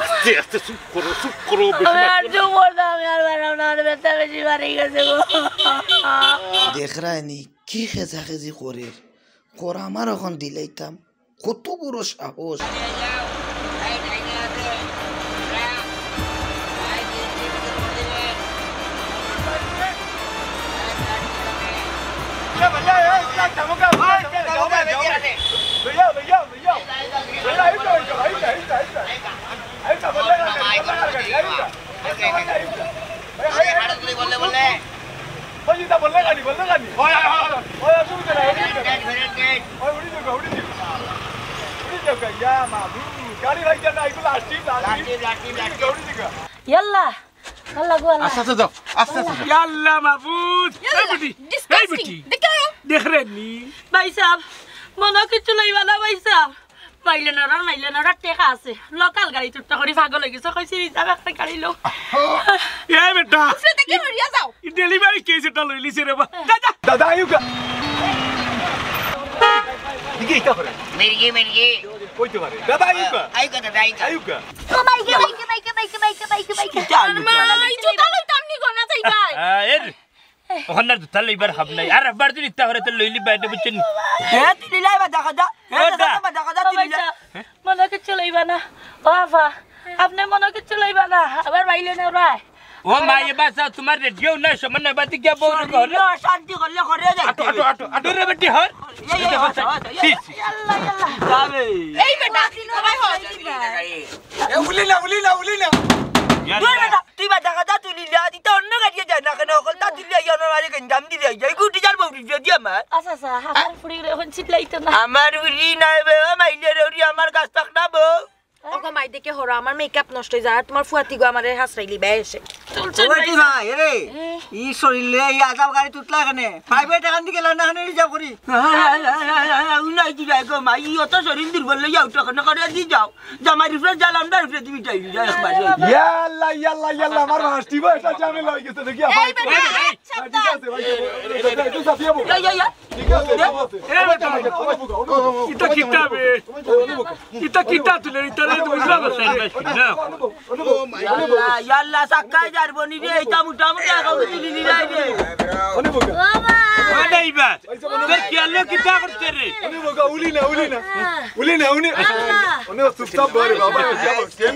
আস্তে আস্তে চুপ করো, চুপ করো, বেশি আমি আর মাতিও না। চুপ করতাম, আমি আর পারলাম না, আমার ব্যথা বেশি বাড়ি গেছে গো। দেখরায়নি কি খেজাখেজি করের, কর আমার অখন দিলাইতাম, কত বড় সাহস। ওই, ওই, ওই, ওই, অসুবিধা নাই, অসুবিধা নাই। ওই, উড়ি যাবে, উড়ি যাবে। উড়ি যাবে, ইয়া মাবুদ। গাড়ি রাখতে না, এগুলো আসছি, আসছি। উড়ি যাবে, উড়ি যাবে। ইয়াল্লা, আল্লাহ গো, আল্লাহ। আস্তে আস্তে যাও, আস্তে আস্তে যাও। ইয়াল্লা মাবুদ। ইয়াল্লা, এই বেটি, এই disgusting। বেটি। দেখো। দেখরে নি। ভাই সাহেব, মনো কিচ্ছু লইবা না, ভাই সাহেব। মাইলে নড়ার, মাইলে নড়ার টেকা আছে। লোকাল গাড়ি চুট্টা করি পাগল হয়ে গেছে। কইছি, রিজার্ভ একটা গাড়ি লো। এ বেটা। উফরে দেখে হরিয়া যাও। ই ডেলিভারি কেস এটা লইলিছে রে বা। যা, যা। দাদা, আইউকা। দিকে ইটা করে। মির্গি, মির্গি। কইতে পারে। দাদা, আইউকা। আইউকা, দাদা, আইউকা। আইউকা। ও মাইকে, মাইকে, মাইকে। ইটা আইউকা। মা, এই জুতা লইতাম নি গো না চাই ভাই। আ, এর। ওখান আর জুতা লইবার হাব নাই। আর একবার যদি ইচ্ছা করে তো লইলি বাইরে, বুঝছেন? হে, তুই লিলাই বা দেখা যা। হে, ও দেখা দা। যা বা দেখা যা, ও তুই ভাই লিলাই। সাহেব, মনো কিচ্ছু লইবা না। ও আফা, আপনে মনো কিচ্ছু লইবা না। আবার বাইলে না ওরাই। ও মাই, এবার যাও, তোমার রেডিও নাই, সময় নাই, বাদ দিয়া বউর ঘরে। শান্তি করলে করে যাইতে আটো, আটো, আটো, আটো। দূরে বেটি হর। এই, এই, হর, হর, হর, এই, ছি, ছি। আল্লাহ, আল্লাহ। যাবে। এই বেটা, আপনি তো ভাই হর। এ, উলি না, উলি না, উলি না। দূর বেটা, তুই বা দেখা যা, তুই লিলা, তুই তো অন্য গাড়িয়ে যায় না কেন? অকল তা তুই লিয়া, আমার বাড়ি গেঞ্জাম দিলে, এই গুটি যার বউরি যদি আমার। আচ্ছা, আচ্ছা, আমার ফুড়ি এখন চিল্লাইতো না। আমার ফুড়ি নাই বে, ও মাইলে রে, ওরি আমার গাছ পাক না বউ। ওগো মাই দেখে হরো, আমার মেকআপ নষ্ট হয়ে যায়, আর তোমার ফুয়াতি গো আমারে হাসরাইলি বে এসে। চল, চল, ওই ভাই, তুই ভাই, এরে, এ। ই শরীরে এই আজাব গাড়ি তুতলা এখানে। প্রাইভেট এখান থেকে লন্ডন এখানে রিজার্ভ করি। উনাই দিবা গো মাই, ই অত শরীর দুর্বল লইয়া উঠো, কেন করে দি যাও। জামাই রুফে জাল, আমরা রুফে দিবি যাই, যাই একবার। ইয়াল্লা, ইয়াল্লা, ইয়াল্লা, আমার মাস্টি ভাই, এটা ঝামেলা হয়ে গেছে, দেখি, এই ভাই, বেটা, ভাই, এই ভাই, ঠিক আছে, ভাই, একটু চাপিয়ে বল। এই, এই, এই। ঠিক আছে, ঠিক আছে। এ বেটা, অনেক বোকা, অনেক বোকা। ইটা কিতা বে? অনেক বোকা। ইটা কিতা তুলে, ইটা রে বুঝলা না, না। ইয়াল্লা, ইয়াল্লা, সাক্কাই যারবো নি রে, ইটা মোটামুটি এখন তুলি নি রে। অনেক বোকা। বাবা। আরে ইবার। তোর খেয়াল কিতা করতে রে? উনি বগা, উলি না, উলি না। উলি না, উনি। আল্লাহ। উনি চুপচাপ বল, বাবা। এই, এই,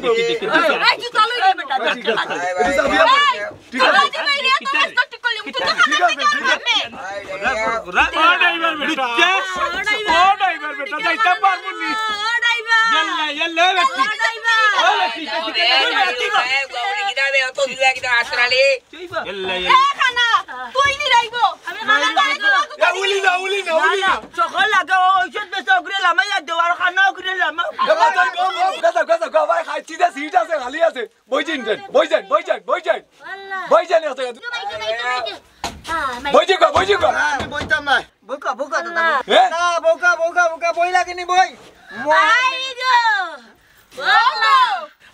তুই চলো রে বেটা। ঠিক আছে, ঠিক আছে। ঠিক আছে। ঠিক আছে, ঠিক আছে। ও ড্রাইভার বেটা। ও ড্রাইভার বেটা, যাইতাম পারবো নি। ইয়াল্লা, ইয়াল্লা, বেটা। ও বেটা, কিতা, কিতা, কিতা, কিতা। ইয়াল্লা, ইয়াল্লা। এ, খানা, তুই নি রাইবো। আমি খানা বানাই দিব। এ, উলি না, উলি না, উলি না। সকল লাগা, ও ঔষধ বেচা ওগুরে লামাই আর দেওয়ার খানা ওগুরে লামাও। এ, বাবা, গো, গো, গো, গো, ভাই, খাইছি যে সিট আছে, খালি আছে। বই যান, যান, বই যান, বই যান, বই যান। আল্লাহ। বই যান, আছে। বই যান, বই যান। আমি বইতাম না। বউকা, বউকা, দাদা, আল্লাহ। বউকা। এ? না, বউকা, বউকা, বউকা, বই লাগেনি, বই। I go.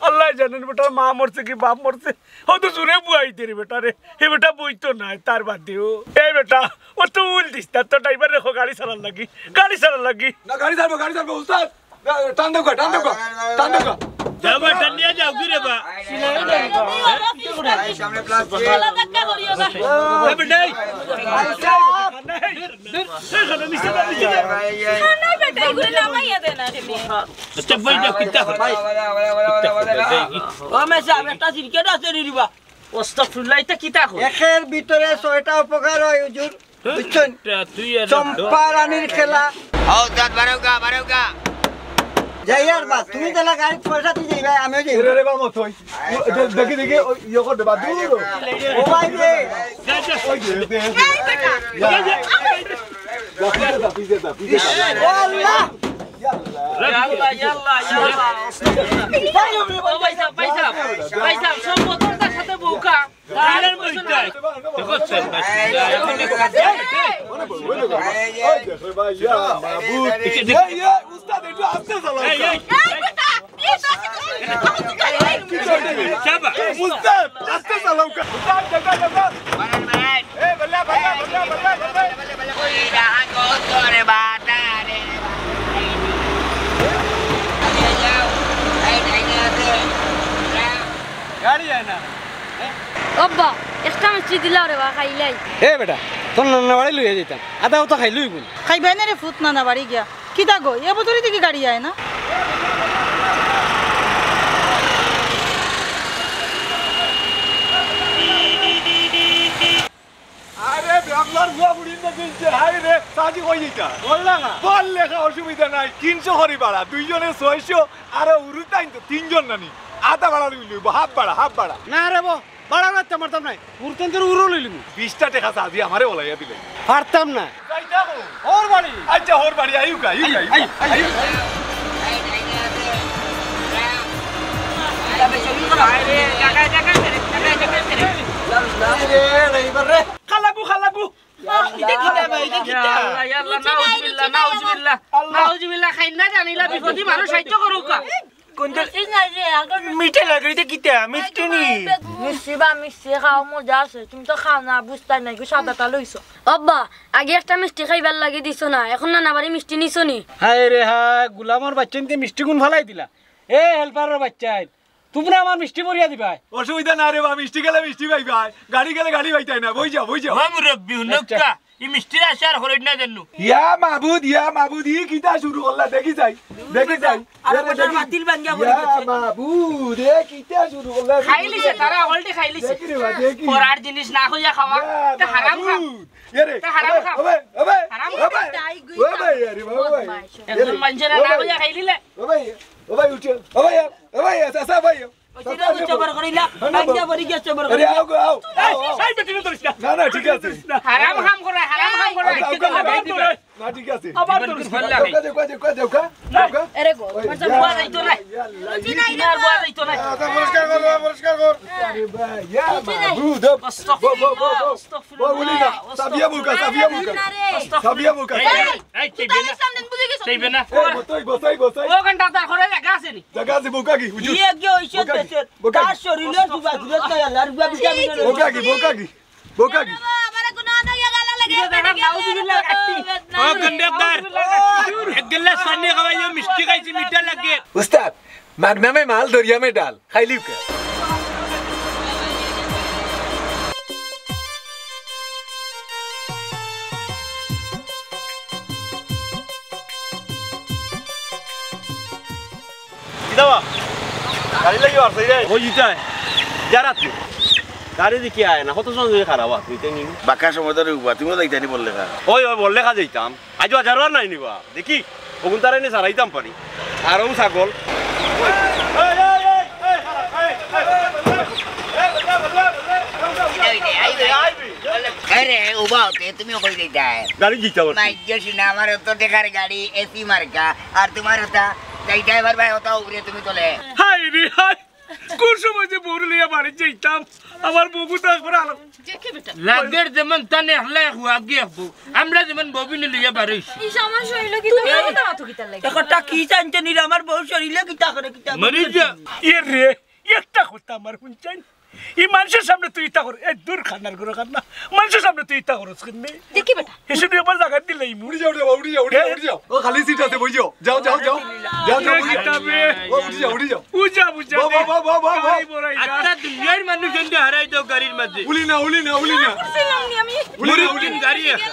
আল্লাহ জানেন বেটার মা মরছে কি বাপ মরছে। ও তো জোরে বুয়াইতে রে বেটা রে। এ বেটা বইতো নাই, তার বাদেও। এ বেটা, ও তো উল দিস, তার তো ড্রাইভার রেখো গাড়ি চালার লাগি। গাড়ি চালার লাগি। না, গাড়ি চালবো, গাড়ি চালবো, উস্তাদ। না, টান দেও গো, টান দেও গো, টান দেও গো। যাও বা, টান নিয়া যাও, কি রে বা? এই সামনে প্লাস্টিক। এ বেটা, এই। এ, এখানে নিচে দাও, নিচে দাও। না, না, বেটা, এগুলো নামাইয়া দে না রে মেয়ে। আচ্ছা, বই যাও, কিতা করে? ও মেসাব, একটা সিগারেট আছে নি রে বা? আস্তাগফিরুল্লাহ, ইটা কিতা কয়? একের ভিতরে ছয়টা উপকার হয়, হুজুর। হ্যাঁ? বুঝছেন? তা তুই আর চম্পা রানীর খেলা। হও, জাত বারোগা, বারোগা। যাই আর বা, তুমি তাহলে গাড়িত পয়সা দি যাইবা, আমিও যাই। এরে রে বা, মত হই। দে-, দেখি, দেখি, ওই ইয়ে করে দে বা, দূর, দূর। ও ভাই রে। যা, যা। ওই যে, দে, দে। এই বেটা। যা। যা, পিছে যা, পিছে যা, পিছে যা। ও আল্লাহ। ইয়াল্লা, ইয়াল্লা, ইয়াল্লা। ও ভাই সাহেব, ভাই সাহেব, ভাই সাহেব, সব বোতলটার সাথে বউকা। তাহলে বইতে। দেখো, স্যার, ভাই। ওই দেখো ভাই, ইয়া, মাবুদ। এই, এই, উস্তাদ, একটু আস্তে চালাও। এই, এই। এই বেটা, please, আস্তে চালাও। চাবা। উস্তাদ, আস্তে চালাও। উস্তাদ, দেখা, দেখা। এই, বল্লা, বল্লা, বল্লা, বল্লা, বল্লা। গাড়ি যায় না। আব্বা, একটা মিষ্টি দিলাও রে বা, খাইলাই। এ বেটা, তোর নানা বাড়ি লইয়া যাইতাম। আধা অত খাইলই বল। খাইবায় না রে ফুত নানা বাড়ি গিয়া। কিতা গো, এ বছরই দেখি গাড়ি আয় না। আরে, বাংলার বুয়া বুড়ির মতো ইচ্ছে, হায় রে, সাজি কই এটা? বললা না? বল লেখা অসুবিধা নাই, তিনশো করি ভাড়া, দুইজনে ছয়শো, আরে উরুতাইন তো তিনজন নানি, আধা ভাড়া লইলে হইব, হাফ ভাড়া, হাফ ভাড়া। না রে বো, ভাড়া রাখতে পারতাম নাই, উরুতাইন তোর উরু লইলিমু। বিশটা টেকা সাজি আমারে ওলাইয়া দিলে। পারতাম না। যাইতা কো? ওর বাড়ি। আচ্ছা, ওর বাড়ি, আইউকা, আইউকা, আইউকা, আইউকা। আরে, খালাগু, খালাগু। ইটা কিতা বা, ইটা কিতা? ইয়া আল্লাহ, ইয়া আল্লাহ, নাউজুবিল্লাহ, নাউজুবিল্লাহ। আল্লাহ। নাউজুবিল্লাহ, খাইন না জানিলা বিপদী মানুষ সাহায্য করুকা। কোনটা? মিষ্টি না রে, আগে মিঠা লাগে, ইটা কিতা? মিষ্টি নি? মিষ্টি বা মিষ্টি খাওয়া মজা আছে, তুমি তো খাও না, বুঝতাই নাই, সাদাটা লইছো। আব্বা, আগে একটা মিষ্টি খাইবার লাগি দিছো না, এখন নানা বাড়ি মিষ্টি নিছো নি? হায় রে হায়, গুলামর বাচ্চাইন্তে মিষ্টি গুন ফালাই দিলা। এ হেল্পারর বাচ্চাইন, তুমরা আমার মিষ্টি ভরিয়া দিবায়। অসুবিধা না রে বা, মিষ্টি গেলে মিষ্টি পাইবায়, গাড়ি গেলে গাড়ি পাইতায় না। বই যাও, বই যাও। ও মুরব্বি, আচ্ছা। হুনউক্কা। ই মিষ্টির আশা আর হরইট না জানু। ইয়া মাবুদ, ইয়া মাবুদ, ই কিতা শুরু করলা? দেখি যাই, দেখি যাই। আর এরে বেটার দেখি। মাতিল ভাঙ্গিয়া পড়ি ইয়া গেছে। মাবুদ, এ কিতা শুরু করলা? খাইলিছে, তারা হকলটি খাইলিছে। দেখি রে বা, দেখি। পরার জিনিস না কইয়া খাওয়া, ইয়া তা হারাম খাও। মাবুদ। এরে, তা হারাম ওবে, খাও। ওবে, ওবে, হারাম ওবে। খাও। ওবে, আরে বাবা, ওবে। বদমাইশ। একজন এরে, মানষে না, না ওবে। কইয়া খাইলিলে। ওবে, ওবে, উঠো। ওবে, ওবে, চাচা, ওবে। ওই যে চাচা, উচ্চ ওবে। বড় করিলা, না, না, ভাঙ্গিয়া বাবা। পড়ি গেছে বড় আরে, করিলা। আও গো, আও, আও, আও। এই বেটি, ধরিস না। না, না, ঠিক আছে। না। হারাম কাম করে, হারাম কাম করে। আচ্ছা, আচ্ছা, আচ্ছা। না, ঠিক আছে। আবার জীবন ধরিস না। ফেললা দেউকা, দেউকা, দেউকা, দেউকা। না। দেউকা। এরে গো, ওই, মারজা ইয়া, বুয়া যাইতো না। ইয়া, ইয়া, ইয়া। বুঝি নাই না। বুয়া যাইতো না। আচ্ছা, পরিষ্কার কর, পরিষ্কার কর। আরে ভাই, ইয়া মাবুদ। আস্তাগফিরুল্লাহ, বো, বো, বো, বো। আস্তাগফিরুল্লাহ, বো, উলি না। আস্তাগফিরুল্লাহ। সাবিয়া বুকা, সাবিয়া বুকা। আস্তাগফিরুল্লাহ। সাবিয়া বুকা। এই, এই, এই, তুই চাইবে না। ইসলাম দিন বুঝি গেছো? চাইবে না। এ, বতই, বতই, বতই। ওখানটা তার ঘরে জাগা আছে নি? জাগা আছে, বুকা কি? উজু। ইয়ে কি হইছে বুকা কি? দেশের? বুকা কি? তার শরীরে যুবা যুবা তাই আল্লাহর বুয়া ভিটামিন আছে। বুকা কি? বুকা কি? বোকা কি? বাবা, আমারে কোনো আনো ইয়া গালা লাগে, ইয়া দেখো, পেটে গেছে, নাউজুবিল্লাহ, এত কাটি। বেদনা ও করে। গন্ডেদার, নাউজুবিল্লাহ। এক গিলাস পানি খাওয়াইও, মিষ্টি খাইছি, মিঠা লাগে। উস্তাদ, মাগনা মে মাল, দরিয়া মে ডাল। খাইলিউকা। কিতা বা? গাড়ি লাগি বাড়ছে রে। ওই ইটায়। যা রাত্রে। গাড়ি দেখি আয় না, কত সময় ধরি খারাপ আছে, ইটা নিয়ে। বাক্কা সময় ধরি উবা, তুমিও যাইতানি বললে খা। ওই, ওই, বললে খা যাইতাম। আজ হাজারো আর নাই নিবা। দেখি, ওগুন তারা এনে সারাইতাম পারি। আর ও ছাগল। আরে, উবা হতে তুমিও কই যাইতায়? গাড়ি দিতে পারছি। মাইগ্রেশন আমার তো দেখার গাড়ি, এসি মার্কা। আর তোমার ওটা, যাই ড্রাইভার ভাই, ওটা উপরে তুমি তোলে। হায় রে হায়, কোন সময় যে বউরে লইয়া বাড়িত যাইতাম, আমার বউ তো একবার আলো। দেখি বেটা। লাগের যেমন তানে একলা এক হুয়াগি এক বউ। আমরা যেমন ববিনে লইয়া বাড়ি অইছি। এই সমস্যা হইলো কি? তুমি এই কথা মাতো কিতার লাগি? একটা কি জানতে নিলে আমার বউ শরীরে কিতা করে, কিতা মরি করে? যা। ইয়ে রে, একটা কথা আমার হুনছইন। ই মানষর সামনে তুই ইতা কর, এ দূর খানার ঘরে খান না। মানষর সামনে তুই ইতা করস কেনে? দেখি বেটা। এসে তুই আবার জাগা দিলে ইমু। উড়ি যাও রে বাবা, উড়ি যাও, উড়ি যাও, উড়ি যাও। ও খালি সিট আছে, বই যাও। যাও, যাও, যাও। যাও, যাও, বই যাও। আচ্ছা, বে। ও উঠি যাও, উঠি যাও। উজা, উজা বাহ, দে। বাহ, বাহ, বাহ, বাহ, বাহ। গাড়ি বড়াই না। আচ্ছা, দুনিয়ার মানুষ এমনি হারাই দাও গাড়ির মাঝে। উলি না, উলি না, উলি না। করছিলাম নি আমি? উলি না, উলি না। মুরব্বিন গাড়ি একা।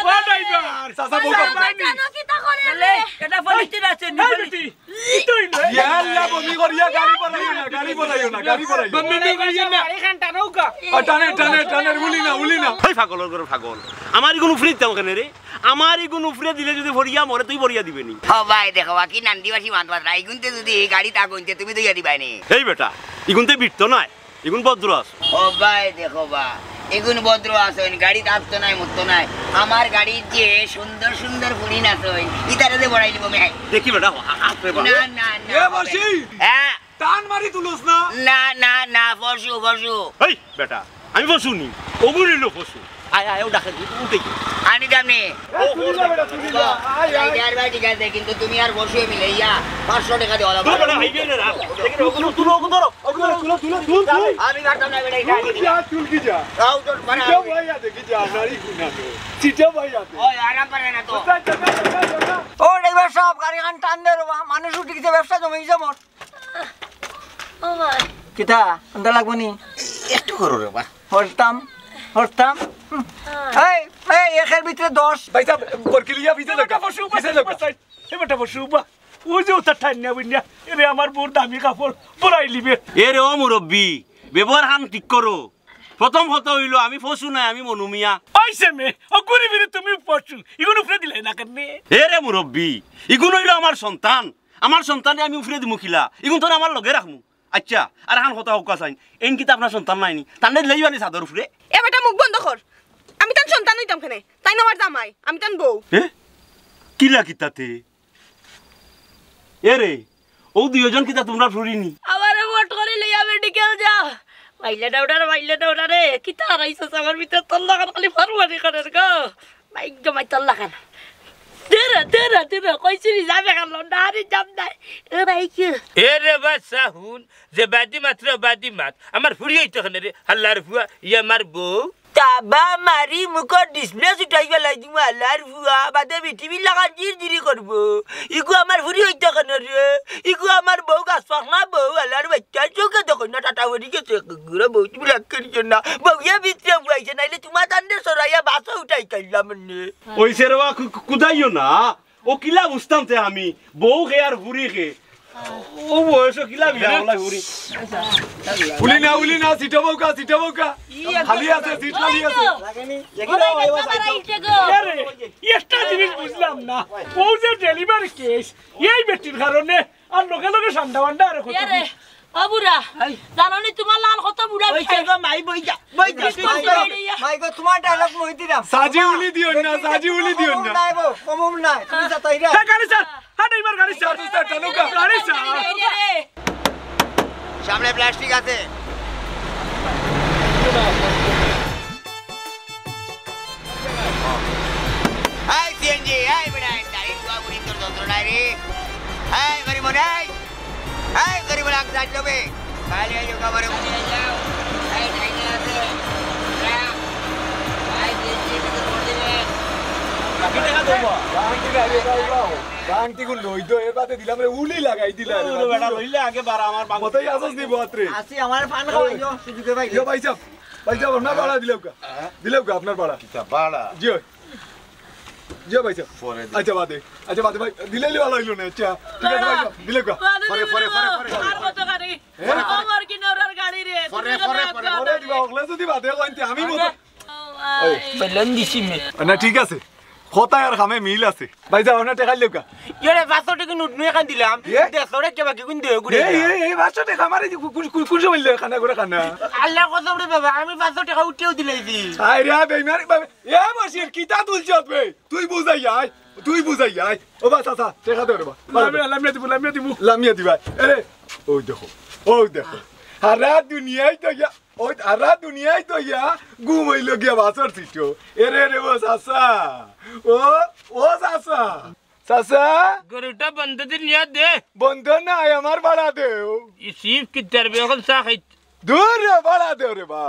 ও ড্রাইভার। চাচা, বউটা। চাচা, কেন কিতা করে? তাহলে এটা পলিথিন আছে, নি হ্যাঁ, পলিথিন। বেটি। ইয়া আল্লাহ, বমি করিয়া গাড়ি বানাইও না, গাড়ি বানাইও না, গাড়ি বানাইও না। বমি করিয়া না। গাড়ি খান টানো কা? ও, টানে, টানে, টানে, উলি না, উলি না। এই পাগলর ঘরর পাগল। আমার ইগুন উফরে দিতাম কেনে রে? আমার ইগুন উফরে দিলে যদি ফড়িয়া মরে, তুই ফড়িয়া দিবে নি? ও ভাই, দেখো, বাকি নান্দিবাসী মাত মাতরা, ইগুনতে যদি এই গাড়ি তাক অইনতে, তুমি দইয়া দিবায় নি? এই বেটা, ইগুনতে বিটতো নায়। ইগুন ভদ্র আছইন। ও ভাই, দেখো বা, ইগুন ভদ্র আছইন, গাড়িত আটতো নায়, মুততো নায়। আমার গাড়িত যে সুন্দর সুন্দর ফুড়িন আছইন, ইতারে যে বড়াইলিবো মি। দেখি বেটা, আ-, আ-, আপনি বা। না, না, না, এ হবে। বসি! হ্যাঁ? টান মারি তুলস না। না, না, না, পশু, পশু। এই বেটা, আমি পশু নি, ওগুন অইলো পশু। আয়, আয়, ও ডাকে, উঠে গিয়ে। আনি দাম নি। ও, তুলি যা বেটা, তুলি যা। আয়, আয়। ড্রাইভার ভাই ঠিক আছে, কিন্তু তুমি আর পশু মিলে ইয়া পাঁচশো টাকা দেওয়া লাগবে। তুলো, তুলো, তুলো, তুলো, তুলো। আমি পারতাম না, বেটা, এটা আনি দিলাম। তুলকি যা। আও, তোর মানে সিটা ভাই আছে, কি যা, নারী গুনা তো। সিটা ভাই আছে। ওই, আরাম পারে না তো। কোথায় টাকা, টাকা, টাকা? ও, ড্রাইভার সাহেব, গাড়ি খান টান দে রে বা, মানুষ উঠি গেছে, ব্যবসা জমে গেছে মোর। ও ভাই। কিতা? আন্দা লাগবো নি? একটু করো রে বা। হরতাম, হরতাম। হুম। হ্যাঁ। এই, এই, একের ভিতরে দশ। ভাই সাহেব, বরকিলিয়া ভিতরে এ বেটা দরকার। বসু, ভিতরে দরকার। বসু, এ বেটা বসু, বা। ও যে ওটা ঠান্না বুন্না, এরে আমার বউর দামি কাপড়, বড়াইলিবে। এ রে ও মুরব্বি, ব্যবহার খান ঠিক করো। প্রথম কথা অইলো, আমি পশু নায়, আমি মনুমিয়া। ওই সে মে, ও ঘুরি ফিরি তুমি পশু, ইগুন উফরে দিলে না কেনে? এ রে মুরব্বি, ইগুন অইলো আমার সন্তান, আমার সন্তানরে আমি উফরে দিমু কিলা, ইগুন তো আমার লগে রাখমু। আচ্ছা, আর খান কথা কউক্কা চাইন, এইন কিতা আপনার সন্তান নায় নি? তানরে দিলাইবা নি ছাদর উফরে? এ বেটা মুখ বন্ধ কর, আমি তান সন্তান অইতাম কেনে? তাইন আমার জামাই, আমি তান বউ। এ? কিলা কিতাতে? এ রে, ও দুইজন কিতা তুমরার ফুরি নি? আমারে ভোট করি লইয়া মেডিকেল যা। মাইলে ডাউডার, মাইলে ডাউডারে, কিতা হারাইছস আমার ভিতরে? তোর লাখান খালি ফারুয়ানি করের গো। ভাগ্য মাই তোর লাখান। দূর, দূর, দূর, কইছিলি যাবে গেল, না রে, যাব নাই। ও ভাই কি? এ রে বাচ্চা, হুন, যে বাদি মাত রে, বাদি মাত। আমার ফুরি অইতো কেনে রে, হাল্লার ফুয়া, ইয়া আমার বউ। তাবা মারি মুখর ডিসপ্লে ছুটাই ফালাই দিমু হালার ফুয়া, বাদে পৃথিবীর লাখান জির জিরি করবো। ইগু আমার ফুরি অইতো কেনে রে? ইগু আমার বউ গাছ পাকনা বউ, হালার বাইচ্চা চোখে দেখো না টাটা পড়ি গেছে, গুড়া বউ তুমি রাগ করিও না। বউয়ে ভিতরে বুয়াইছে, নাইলে তোমার তান্ডে সরাইয়া বাসো উঠাই এই কাইলাম নে। ওই সেরবা কু-, কু-, কুদাইও না। ও কিলা বুঝতাম তে আমি, বউ খে আর ফুরি খে। ও বয়সো কিলা বিয়া ওলা ফুরি। উলি না, উলি না, সিটো বউকা, সিটো বউকা। খালি আছে, সিট খালি আছে। আরে, একটা জিনিস বুঝলাম না। ও যে ডেলিভারি কেস, এই বেটির কারণে আর লগে লগে ঠান্ডা মান্ডা আর কত ইয়ারে, ও বুড়া, জানো নি তোমার লাল কত বুড়া ওই খায়? গো, মাই বই যা, বই যা, বিস্কুট বই যা। মাই গো, তোমার ডায়লগ মই দিলাম। সাজি উলি দিও না, সাজি উলি দিও না। নাই গো, কমম নাই, তুমি যা তাই রে। হ্যাঁ, গাড়ি স্যার, হ্যাঁ, ড্রাইভার গাড়ি স্যার, স্যার, টানো গা। গাড়ি স্যার। এই রে, রে। সামনে প্লাস্টিক আছে। এই সিএনজি, এই বেটা, এই গাড়ি ধোয়া করি তোর যন্ত্রণায় রে। এই গরিব মনে, এই, এই গরিব মনে, এক সাইড লবে। খালি এই যে কবরে উঠে যাও। এই ডাইনে আছে। যাও। এই সিএনজি ভিতরে ভরে দিবেন। বাকি টাকা দেবো। বাংটি গুলো লই তো, এর বাদে দিলাম রে, উলি লাগাই দিলা রে। ও, বেটা, লইলে আগে বাড়া আমার বাংলা। মতই আসস নি বত্রে। আসি, আমার ফান খাওয়াইও, সুযোগে ভাই। ইয়ো ভাই সাহেব, ভাই সাহেব, আপনার ভাড়া দিলাউক্কা। হ্যাঁ? দিলাউক্কা আপনার ভাড়া। কিতা ভাড়া? জি অয়। জি অয় ভাই সাহেব। পরে দিলাম। আচ্ছা, বাদে। আচ্ছা, বাদে ভাই। দিলাইলে ভালা অইলো না। আচ্ছা, ঠিক আছে ভাই সাহেব, দিলাউক্কা। বাদে পরে, দিলাম। পরে, পরে, পরে। আর কত গাড়ি? হ্যাঁ? আমার কি নরার গাড়ি রে? পরে, তুমি পরে, না পরে। পরে দিবা, অগলে যদি বাদে কইতে আমি মতো। ও ভাই। বেলন দিছি মে। না, ঠিক আছে। কথায় আর কামে মিল আছে। ভাই সাহেব, আপনার টেকা দিলাউক্কা। ইয়ে রে, পাঁচশো টেকা নোট নিয়া কান দিলাম। ইয়ে? দেড়শো টেকা বাকি কোন দেও ঘুরে এই, গেলাম। এই, এই পাঁচশো টেকা আমারে দি-, কু-, কু-, কু-, কোন সময় লেখা না করে কানা? আল্লাহর কসম রে বাবা, আমি পাঁচশো টেকা উঠেও দিলাইছি। আয় রে, বেইমান, বে-, এ মশির, কিতা তুলছত বে? তুই বুঝাই আয়, তুই বুঝাই আয়। ও বা, চাচা, টেকা দে রে বা। লামিয়া, লামিয়া দিমু, লামিয়া দিমু। লামিয়া দিবা। এরে, ওই দেখো, ওই দেখো। সারা দুনিয়ায় তো ইয়া ওই সারা দুনিয়ায় তো ইয়া ঘুম অইলো গিয়া বাসর সিটো। এরে রে ও চাচা, ও, ও চাচা, চাচা। গরুটা বন্ধ দিন ইয়া দে। বন্ধ নাই, আমার ভাড়া দেও। ই সিফ কিতার বে অখন চা খাই। দূর রে, ভাড়া দেও রে বা।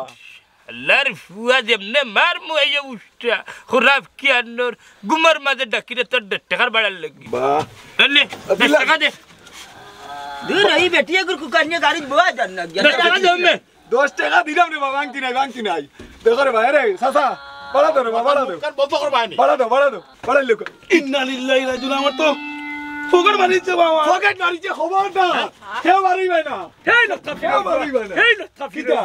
আল্লাহর ফুয়া যেমনে মার মুয়াইয়া উষ্টা, খরাব কি আন্নর, ঘুমর মাঝে ডাকিরে তোর দেড় টেকার ভাড়ার লাগি। বাহ। এনে, দশ টেকা দে। দূর, এই বেটি এগুর কুকার নিয়া গাড়িত বওয়া যার না। দশ টেকা দে, মে। দশ টেকা দিলাম রে বাবা, ভাঙতি নাই, ভাঙতি নাই। দেখো রে ভাই, রে, চাচা, ভাড়া দেও রে বাবা, ভাড়া দেও। দোকান বন্ধ করবা নি? ভাড়া দেও, ভাড়া দেও, ভাড়া লোক। ইন্না লিল্লাহি ওয়া ইন্না ইলাইহি রাজিউন, আমার তো পকেট মারিছে বাবা। পকেট মারিছে, খবর না। কেউ মারিবে না। এই লোকটা কেউ মারিবে না। এই লোকটা কিতা?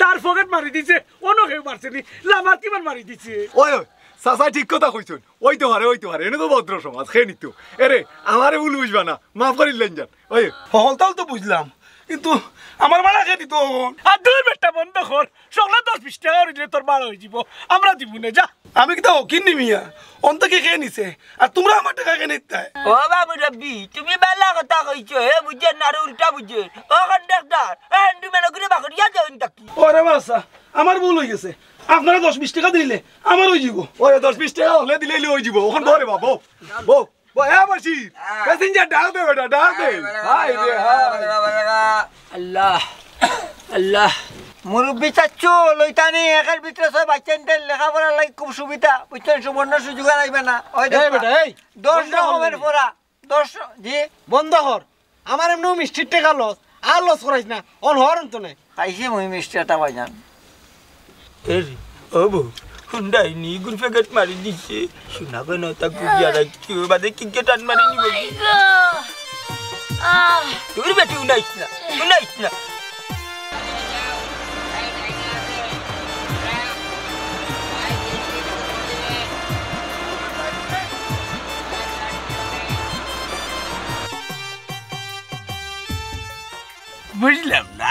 তার পকেট মারি দিছে, অন্য কেউ মারছে নি, লামার কি মার মারি দিছে। ওই, ওই, চাচা ঠিক কথা কইছইন। ওই তো পারে, ওই তো পারে, এনে তো ভদ্র সমাজ, খেয়ে নিত। এরে, আমারে ভুল বুঝবা না, মাফ করিলাইন যান। ওই। হকলতাও তো বুঝলাম, কিন্তু আমার ভাড়া কে দিত অখন? আর দুই বেটা বন্ধ কর, সকালে দশ বিশ টেকা করিলে তোর ভাড়া অই যিবো, আমরা দিমু নে, যা। আমি কিতা হকির নি মিয়া, অন্ত কি খেয়ে নিছে, আর তোমরা আমার টেকা খেয়ে নিতায়? ও বাবু রব্বি, তুমি বালা কথা কইছো, হে বুঝে না, আর উল্টা বুঝে। ও কন্ডাক্টর, ও হ্যান্ডিম্যান, ওগুলো বাকরিয়া যাওইন তাকি। ওরে বাসা, আমার ভুল অই গেছে, আপনারা দশ বিশ টেকা দিলে আমার অই যিবো। ওরে দশ বিশ টেকা হকলে দিলে অই যিবো, অখন বরে বাবু, বউ। ব-, এ বশির, প্যাসেঞ্জার ডাক দে বেটা, ডাক দে। হায় রে, হায়। আল্লাহ, আল্লাহ। মুরব্বি চাচ্চু, লইতানি, একের ভিতরে ছয় বাচ্চাইনতে লেখাপড়ার লাগি খুব সুবিধা। বুঝছইন, সুবর্ণ সুযোগ আর আইবে না। ওই এই দেখবা। বেটা, এই, দশ বন্ধ কর রকমের নি। পড়া, দশ, জি। বন্ধ কর। আমার এমনেও মিষ্টির টেকা লস, আর লস করাইস না। অন হর অন্ত নাই। খাইছি মুই মিষ্টি এটা ভাইজান। এরে, ও বউ, হুন্ডাই নি, গুরফে গেট মারি দিছে। শোনা গো, নতা গুজিয়া রাখছি, ও বাদে কি গেট আন মারি নিব কি? আহ! তোর বেটি উনাইস না, উনাইস না। বুঝলাম না,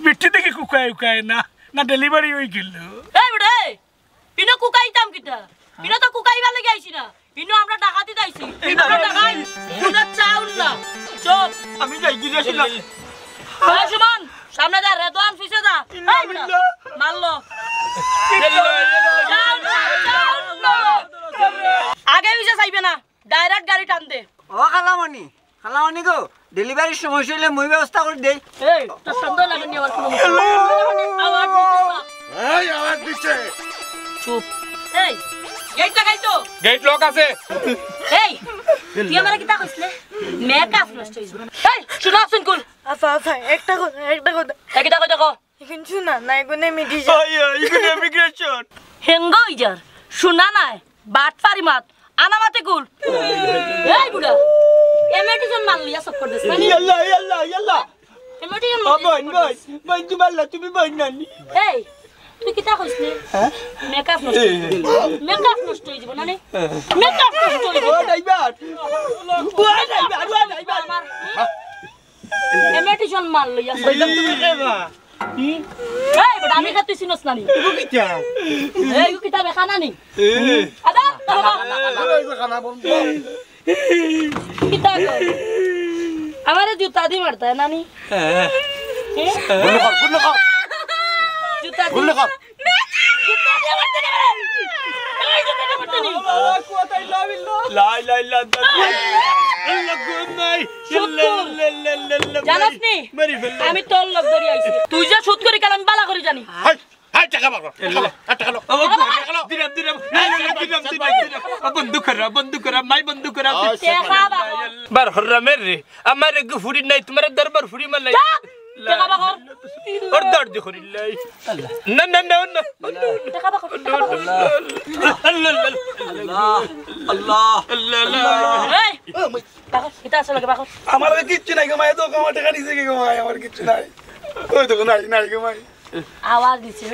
মিষ্টি দেখি কুকায় উকায় না, না ডেলিভারি অই গেল। এই বেটা, এই, ইনো কুকাইতাম কিতা? ইনো তো কুকাইবার লাগি আইছি না। ইনো আমরা ডাকাতিত আইছি। ইনো আমরা ডাকাই, ইনো চাউল না। চুপ। আমি যাই গিয়ে আসি না। এই সুমন, সামনে যা, রেদওয়ান পিছে যা। এই বেটা, মারলো। চাউল না, চাউল না। আগে পিছে চাইবে না, ডাইরেক্ট গাড়ি টান দে। ও খালামণি, খালামণি গো, ডেলিভারির সমস্যা অইলে মুই ব্যবস্থা করি দেই। এই, তোর সন্দেহ লাগে নি আমার কোনো মুখে? আওয়াজ দিতে না। এই আওয়াজ দিছে। চুপ। এই, গেট লাগাই তো। গেট লক আছে। এই, তুই আমারে কিতা কইছলে? মেকআপ নষ্ট অইছে। এই, শোনা শুন কুল। আচ্ছা, আচ্ছা, একটা কথা, একটা কথা। এই কিতা কই দেখো? ইগুন শোনা না, ইগুন ইমিগ্রেশন। আই, আই, ইগুন ইমিগ্রেশন। হেঙ্গা অই যার। শুনা নাই, বাটপারি মাত, আনামাতে কুল। এই বুড়া, এমএটিজন মাল লইয়া চক্কর দেস না নি? ইয়াল্লা, ইয়াল্লা, ইয়াল্লা। এমএটিজন ও মাল লইয়া বইন, চক্কর বইন, দেস। বইন, তুমি আল্লা, তুমি বইন না নি? এই, তুই কিতা কইস নি? হ্যাঁ? মেকআপ নষ্ট অই যাইবো। মেকআপ নষ্ট অই যাইবো না নি? মেকআপ নষ্ট অই যাইবো। ও ড্রাইভার। ও ড্রাইভার, ও ড্রাইভার। আমার, হুম? এমএটিজন মাল লইয়া চক্কর। কইলাম তুমি কে বা? হুম? এই বেটা, আমি কে তুই চিনস না নি? এগু কিতা? এই, এগু কিতা বেখানা নি? এ। আদা, বাবা। এগু খানা বন্ধ। কিতা কর? আমারে জুতা দি মারতা না নি? হ্যাঁ। এ? গুল্লি কর, গুল্লি কর। জুতা দি। গুল্লি কর। জুতা দি মারতা না রে। এই জুতা দি মারতা নি? লা ইলাহা ইল্লাল্লাহ। আল্লাহ গো মাই। সুদ কর। জানাস নি? মারি ফেললো। আমি তোর লগ ধরি আইছি। তুই যে সুদ করি কাল আমি বালা করি জানি। হাই। হাই, টাকা বার কর। টাকা লো, আর টাকা লো। ও, টাকা লো। Dirham, dirham. এই, এই, দিরাম, দিরাম, দিরাম। ও, বন্ধ করা, বন্ধ করা, মাই বন্ধ করা। ও, টাকা বার কর। বার হররা মেরে। আমার এগু ফুড়ি নাই, তোমার দরবার ফুড়ি মালাই। চুপ! টাকা বার কর। ওর দরদি করিলাই। না, না, না, না। টাকা বার কর, টাকা বার কর। আল্লাহ, আল্লাহ, আল্লাহ। আল্লাহ, আল্লাহ। আল্লাহ, আল্লাহ। এই, বার কর, এটা আসলে বার কর। আমার কিচ্ছু নাই গো মাই, তো আমার টাকা নিছে কি গো মাই, আমার কিচ্ছু নাই। ওই দেখো, নাই, নাই গো মাই। আওয়াজ দিছে।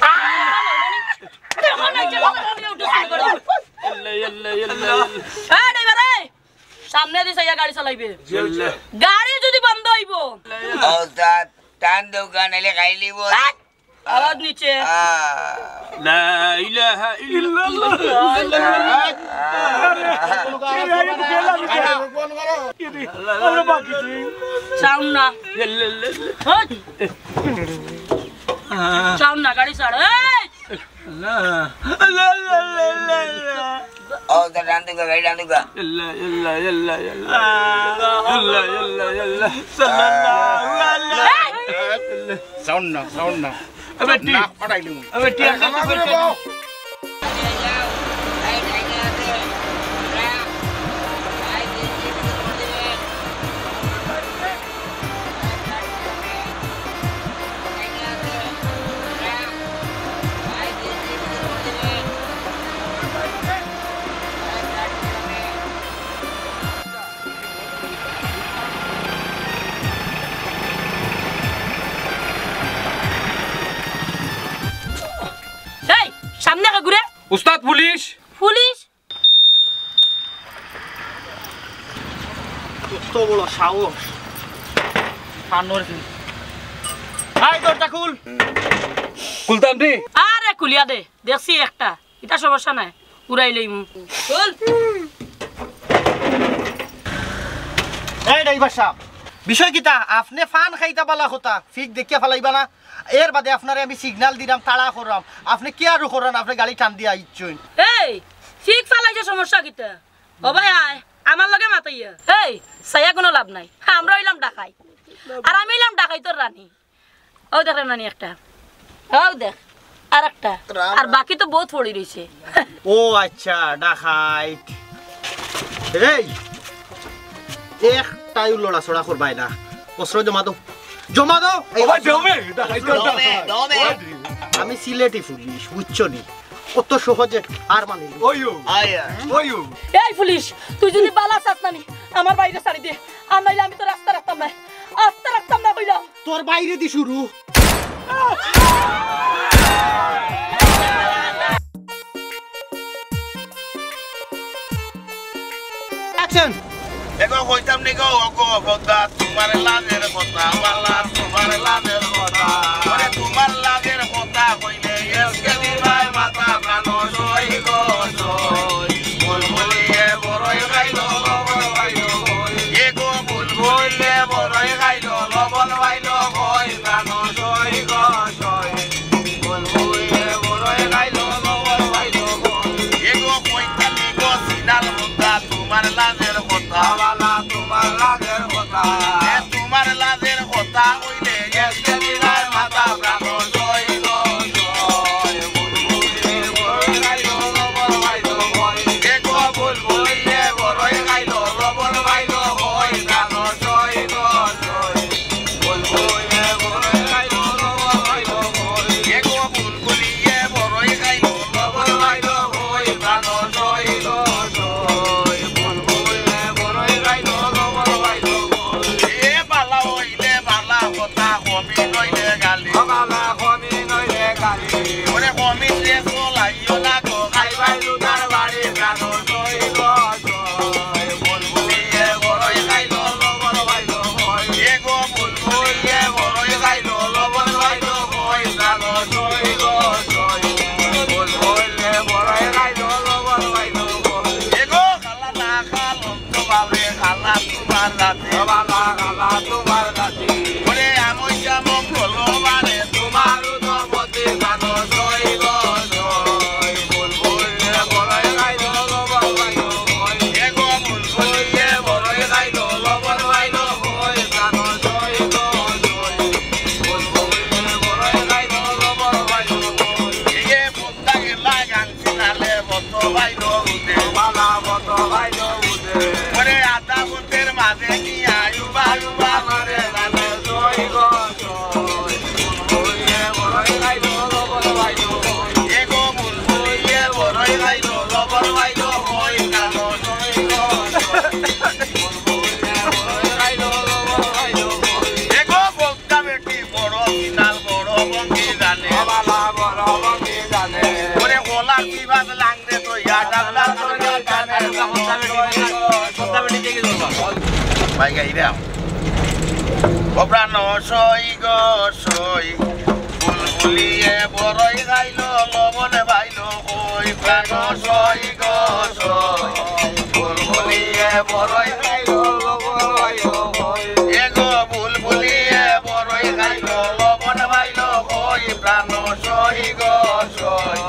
এই, ড্রাইভার, এই, সামনে দি চাইয়া গাড়ি চালাইবে। গাড়ি যদি বন্ধ অইবো। ও উস্তাদ, টান দেউক্কা, নাইলে খাইলিবো। আট! আওয়াজ নিচে। আহ। লা ইলাহা ইল্লাল্লাহ। সাউন্ড না। হট। সাউন্ড না, গাড়ি ছাড়। এই! ও, তো টান দেউক্কা, গাড়ি টান দেউক্কা। সাউন্ড না, সাউন্ড না। আবে টি-, নাক ফাটাইলিমু। আবে টি-, এই, খানা করে বউ। এই, সামনে কে ঘুরে? উস্তাদ পুলিশ। পুলিশ? কত বড় সাহস। কানোর কি? এই দরজা খুল। খুলতাম নি? আরে খুলিয়া দে, দেখছি একটা। ইটা সমস্যা নাই, উড়াই লইমু। চল। এই ড্রাইভার সাব, বিষয় কিতা? আপনে ফান খাইতা বালা কথা, ফিক দেখিয়া ফালাইবা না? এর বাদে আপনারে আমি সিগনাল দিরাম, তাড়া কররাম, আপনে কিয়ার করইন, আপনে গাড়ি টান দিয়া আইছইন। এই, ফিক ফালাইছে সমস্যা কিতা? ও ভাই আয়, আমার লগে মাতাইয়া। এই, চাইয়া কুনু লাভ নাই, আমরা অইলাম ডাকাইত, আর আমি অইলাম ডাকাইতর রানী। অউ দেখ রে নানি একটা। অউ দেখ, আর একটা। আর বাকি তো বউত পড়ি রইছে। ও আইচ্ছা, ডাকাইত। এই, একটাইও লড়াচড়া করবায় না। অস্ত্র জমা দেও। জমা দেও। এই ও ভাই, দেও বে, ডাকাইত, দেও বে, দেও বে। আমি সিলেটি পুলিশ, বুঝছো নি? অত সহজে হার মানি। ওইও। আয়া। ওইও। এই পুলিশ, তুই যুদি বালা চাস নানি, আমার বাইরে ছাড়ি দে। আর নাইলে আমি তো রাস্তা রাখতাম না। রাস্তা রাখতাম না কইলাম। তোর বাইরে দি শুরু। অ্যাকশন। এগো কইতাম নি গো, ওগো বদা, তুমার লাজের কথা, বালা তুমার লাজের কথা। ওরে তুমার লাজের কথা কইলে, এসকে দিবায় মাথা প্রাণ সই গো সই। বুলবুলিয়ে বড়ই খাইলো, লবণ পাইলো কই। এগো বুলবুলিয়ে বড়ই খাইলো, লবণ পাইলো কই, প্রাণ সই গো সই। বুলবুলিয়ে বড়ই খাইলো, লবণ পাইলো কই। এগো কইতাম নি গো সিনার কথা, তুমার লাজের কথা। বালা তুমার লাজের কথা। এ তুমার লাজের কথা কইলে, কমি নইলে গালি। ও বালা কমি নইলে গালি। ওরে কমি রে চলাইও না গো, খাইবায় জুতার বাড়ি, জানো সই গো সই। বুলবুলিয়ে বড়ই খাইলো, লবণ পাইলো কই। এ গো বুলবুলিয়ে বড়ই খাইলো, লবণ পাইলো কই, জানো সই গো সই। বুলবুলিয়ে বড়ই খাইলো, লবণ পাইলো কই। এ গো খালা না খালো, বাবরে খালা তোমার দাঁতে। বালা খালা তোমার দাঁতে। ওরে আমইয়া মঙ্গলবারে তোমার উদপতি জানো সই গো সই। বুলবুলিয়ে বড়ই খাইলো, লবণ পাইলো কই। এ গো বুলবুলিয়ে বড়ই খাইলো, লবণ পাইলো কই, জানো সই গো সই। বুলবুলিয়ে বড়ই খাইলো, লবণ পাইলো কই। এ গো বুলবুলিয়ে লাগান সিনালে বত পাইলো উঠে। বালা বত পাইলো উঠে। ওরে আধা বতের মাঝে নিয়া উবা উবা করে জানো সই গো সই। বুলবুলিয়ে বড়ই খাইলো, লবণ পাইলো কই। এ গো বুলবুলিয়ে বড়ই খাইলো, লবণ পাইলো কই, জানো সই গো সই। বুলবুলিয়ে বড়ই খাইলো, লবণ পাইলো কই। এ গো বক্তা বেটি বড় সিনাল বড় ভঙ্গি জানে। বালা বড় ভঙ্গি জানে। ওরে কলার বিভাগ লাংরে তো ইয়া ডাবলা তরকারি জানে। ভাই গাইরাম। ও প্রাণ সই গো সই, বুলবুলিয়ে বড়ই খাইলো, লবণ পাইলো কই, প্রাণ সই গো সই। বুলবুলিয়ে বড়ই খাইলো, লবণ পাইলো কই। এ গো বুলবুলিয়ে বড়ই খাইলো, লবণ পাইলো কই, প্রাণ সই গো সই।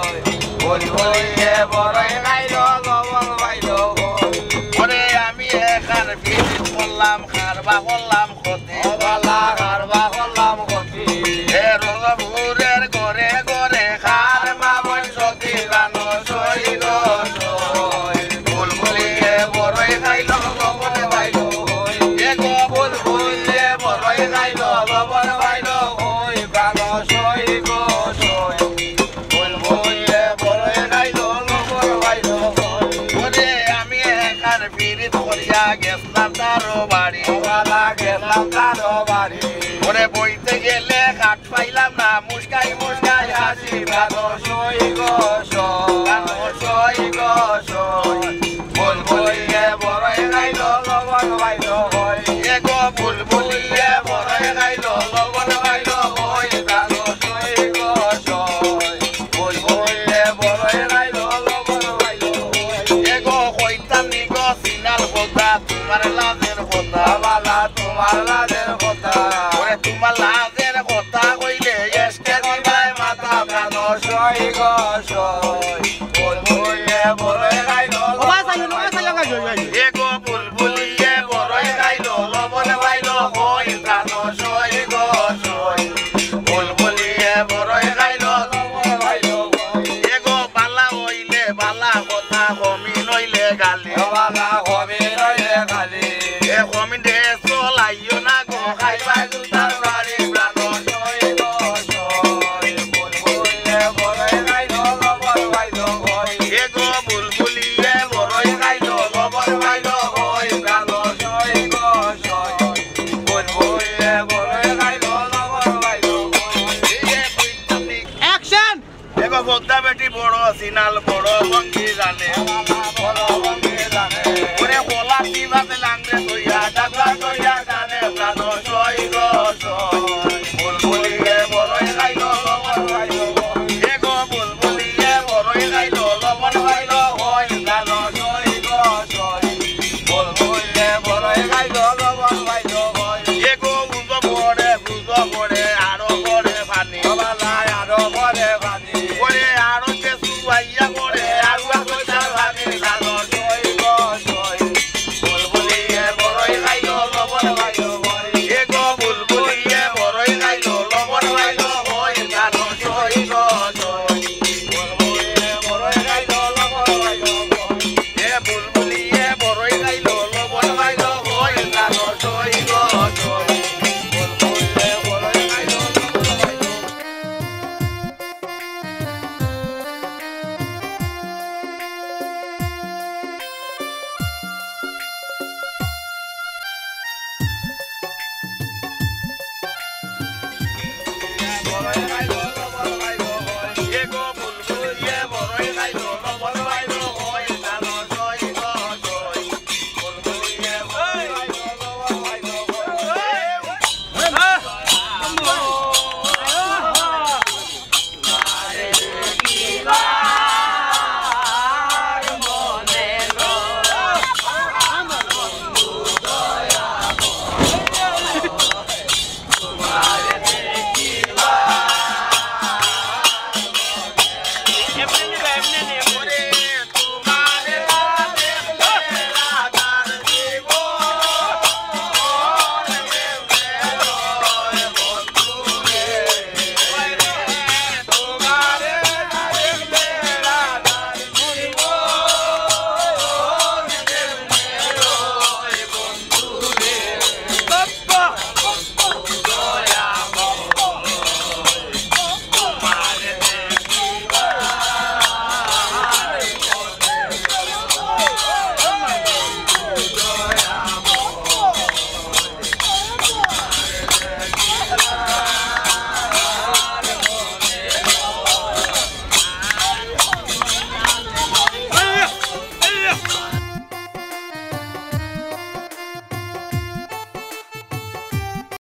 বুলবুলিয়ে বড়ই খাইলো, লবণ পাইলো কই। ওরে আমি এখান পিরিত করলাম, খারবা করলাম ক্ষতি। ও বালা খারবা করলাম ক্ষতি। এ রোজপুরের ঘরে ঘরে খার মা বইন সতী জানো সই গো সই। বুলবুলিয়ে বড়ই খাইলো লবণ পাইলো কই। এ গো বুলবুলিয়ে বড়ই খাইলো লবণ পাইলো কই। প্রাণ সই গো সই। বুলবুলিয়ে বড়ই খাইলো লবণ পাইলো কই। ওরে আমি এখান পিরিত করিয়া গেছলাম তারও বাড়ি। বালা গেছলাম তারও বাড়ি। ওরে বইতে গেলে খাট পাইলাম না, মুস্কাই মুস্কাই হাসি। প্রাণ সই গো সই, প্রাণ সই গো সই। বুলবুলিয়ে বড়ই খাইলো লবণ পাইলো কই। এ গো বুলবুলিয়ে বড়ই খাইলো লবণ পাইলো কই। প্রাণ সই গো সই। বুলবুলিয়ে বড়ই খাইলো লবণ পাইলো কই। এ গো কইতাম নি গো সিনাল কথা, তোমার লাজের কথা। বালা তোমার লাজের কথা। ওরে তোমার লাজের কথা কইলে এসকে দিবায় মাথা। প্রাণ সই গো সই। বুলবুলিয়ে বড়ই খাইলো। ওবা চাইও না, ওবা চাইও না, যাইও, যাইও। এ গো বুলবুলিয়ে বড়ই খাইলো, লবণ পাইলো কই, প্রাণ সই গো সই। বুলবুলিয়ে বড়ই খাইলো, লবণ পাইলো কই। এ গো বালা অইলে বালা কথা, কমি নইলে গালি। বালা কমি নইলে গালি। এ কমি দেশ চলাইও না গো, খাইবায় জুতার বাড়ি, প্রাণ সই গো সই। বুলবুলিয়ে বড়ই খাইলো, লবণ পাইলো কই। এ গো বুলবুলিয়ে বড়ই খাইলো, লবণ পাইলো কই, প্রাণ সই গো সই। বুলবুলিয়ে বড়ই খাইলো, লবণ পাইলো কই। এই যে দুই অ্যাকশন! এ গো বদ্দা বেটি বড় সিনাল বড় ভঙ্গি জানে।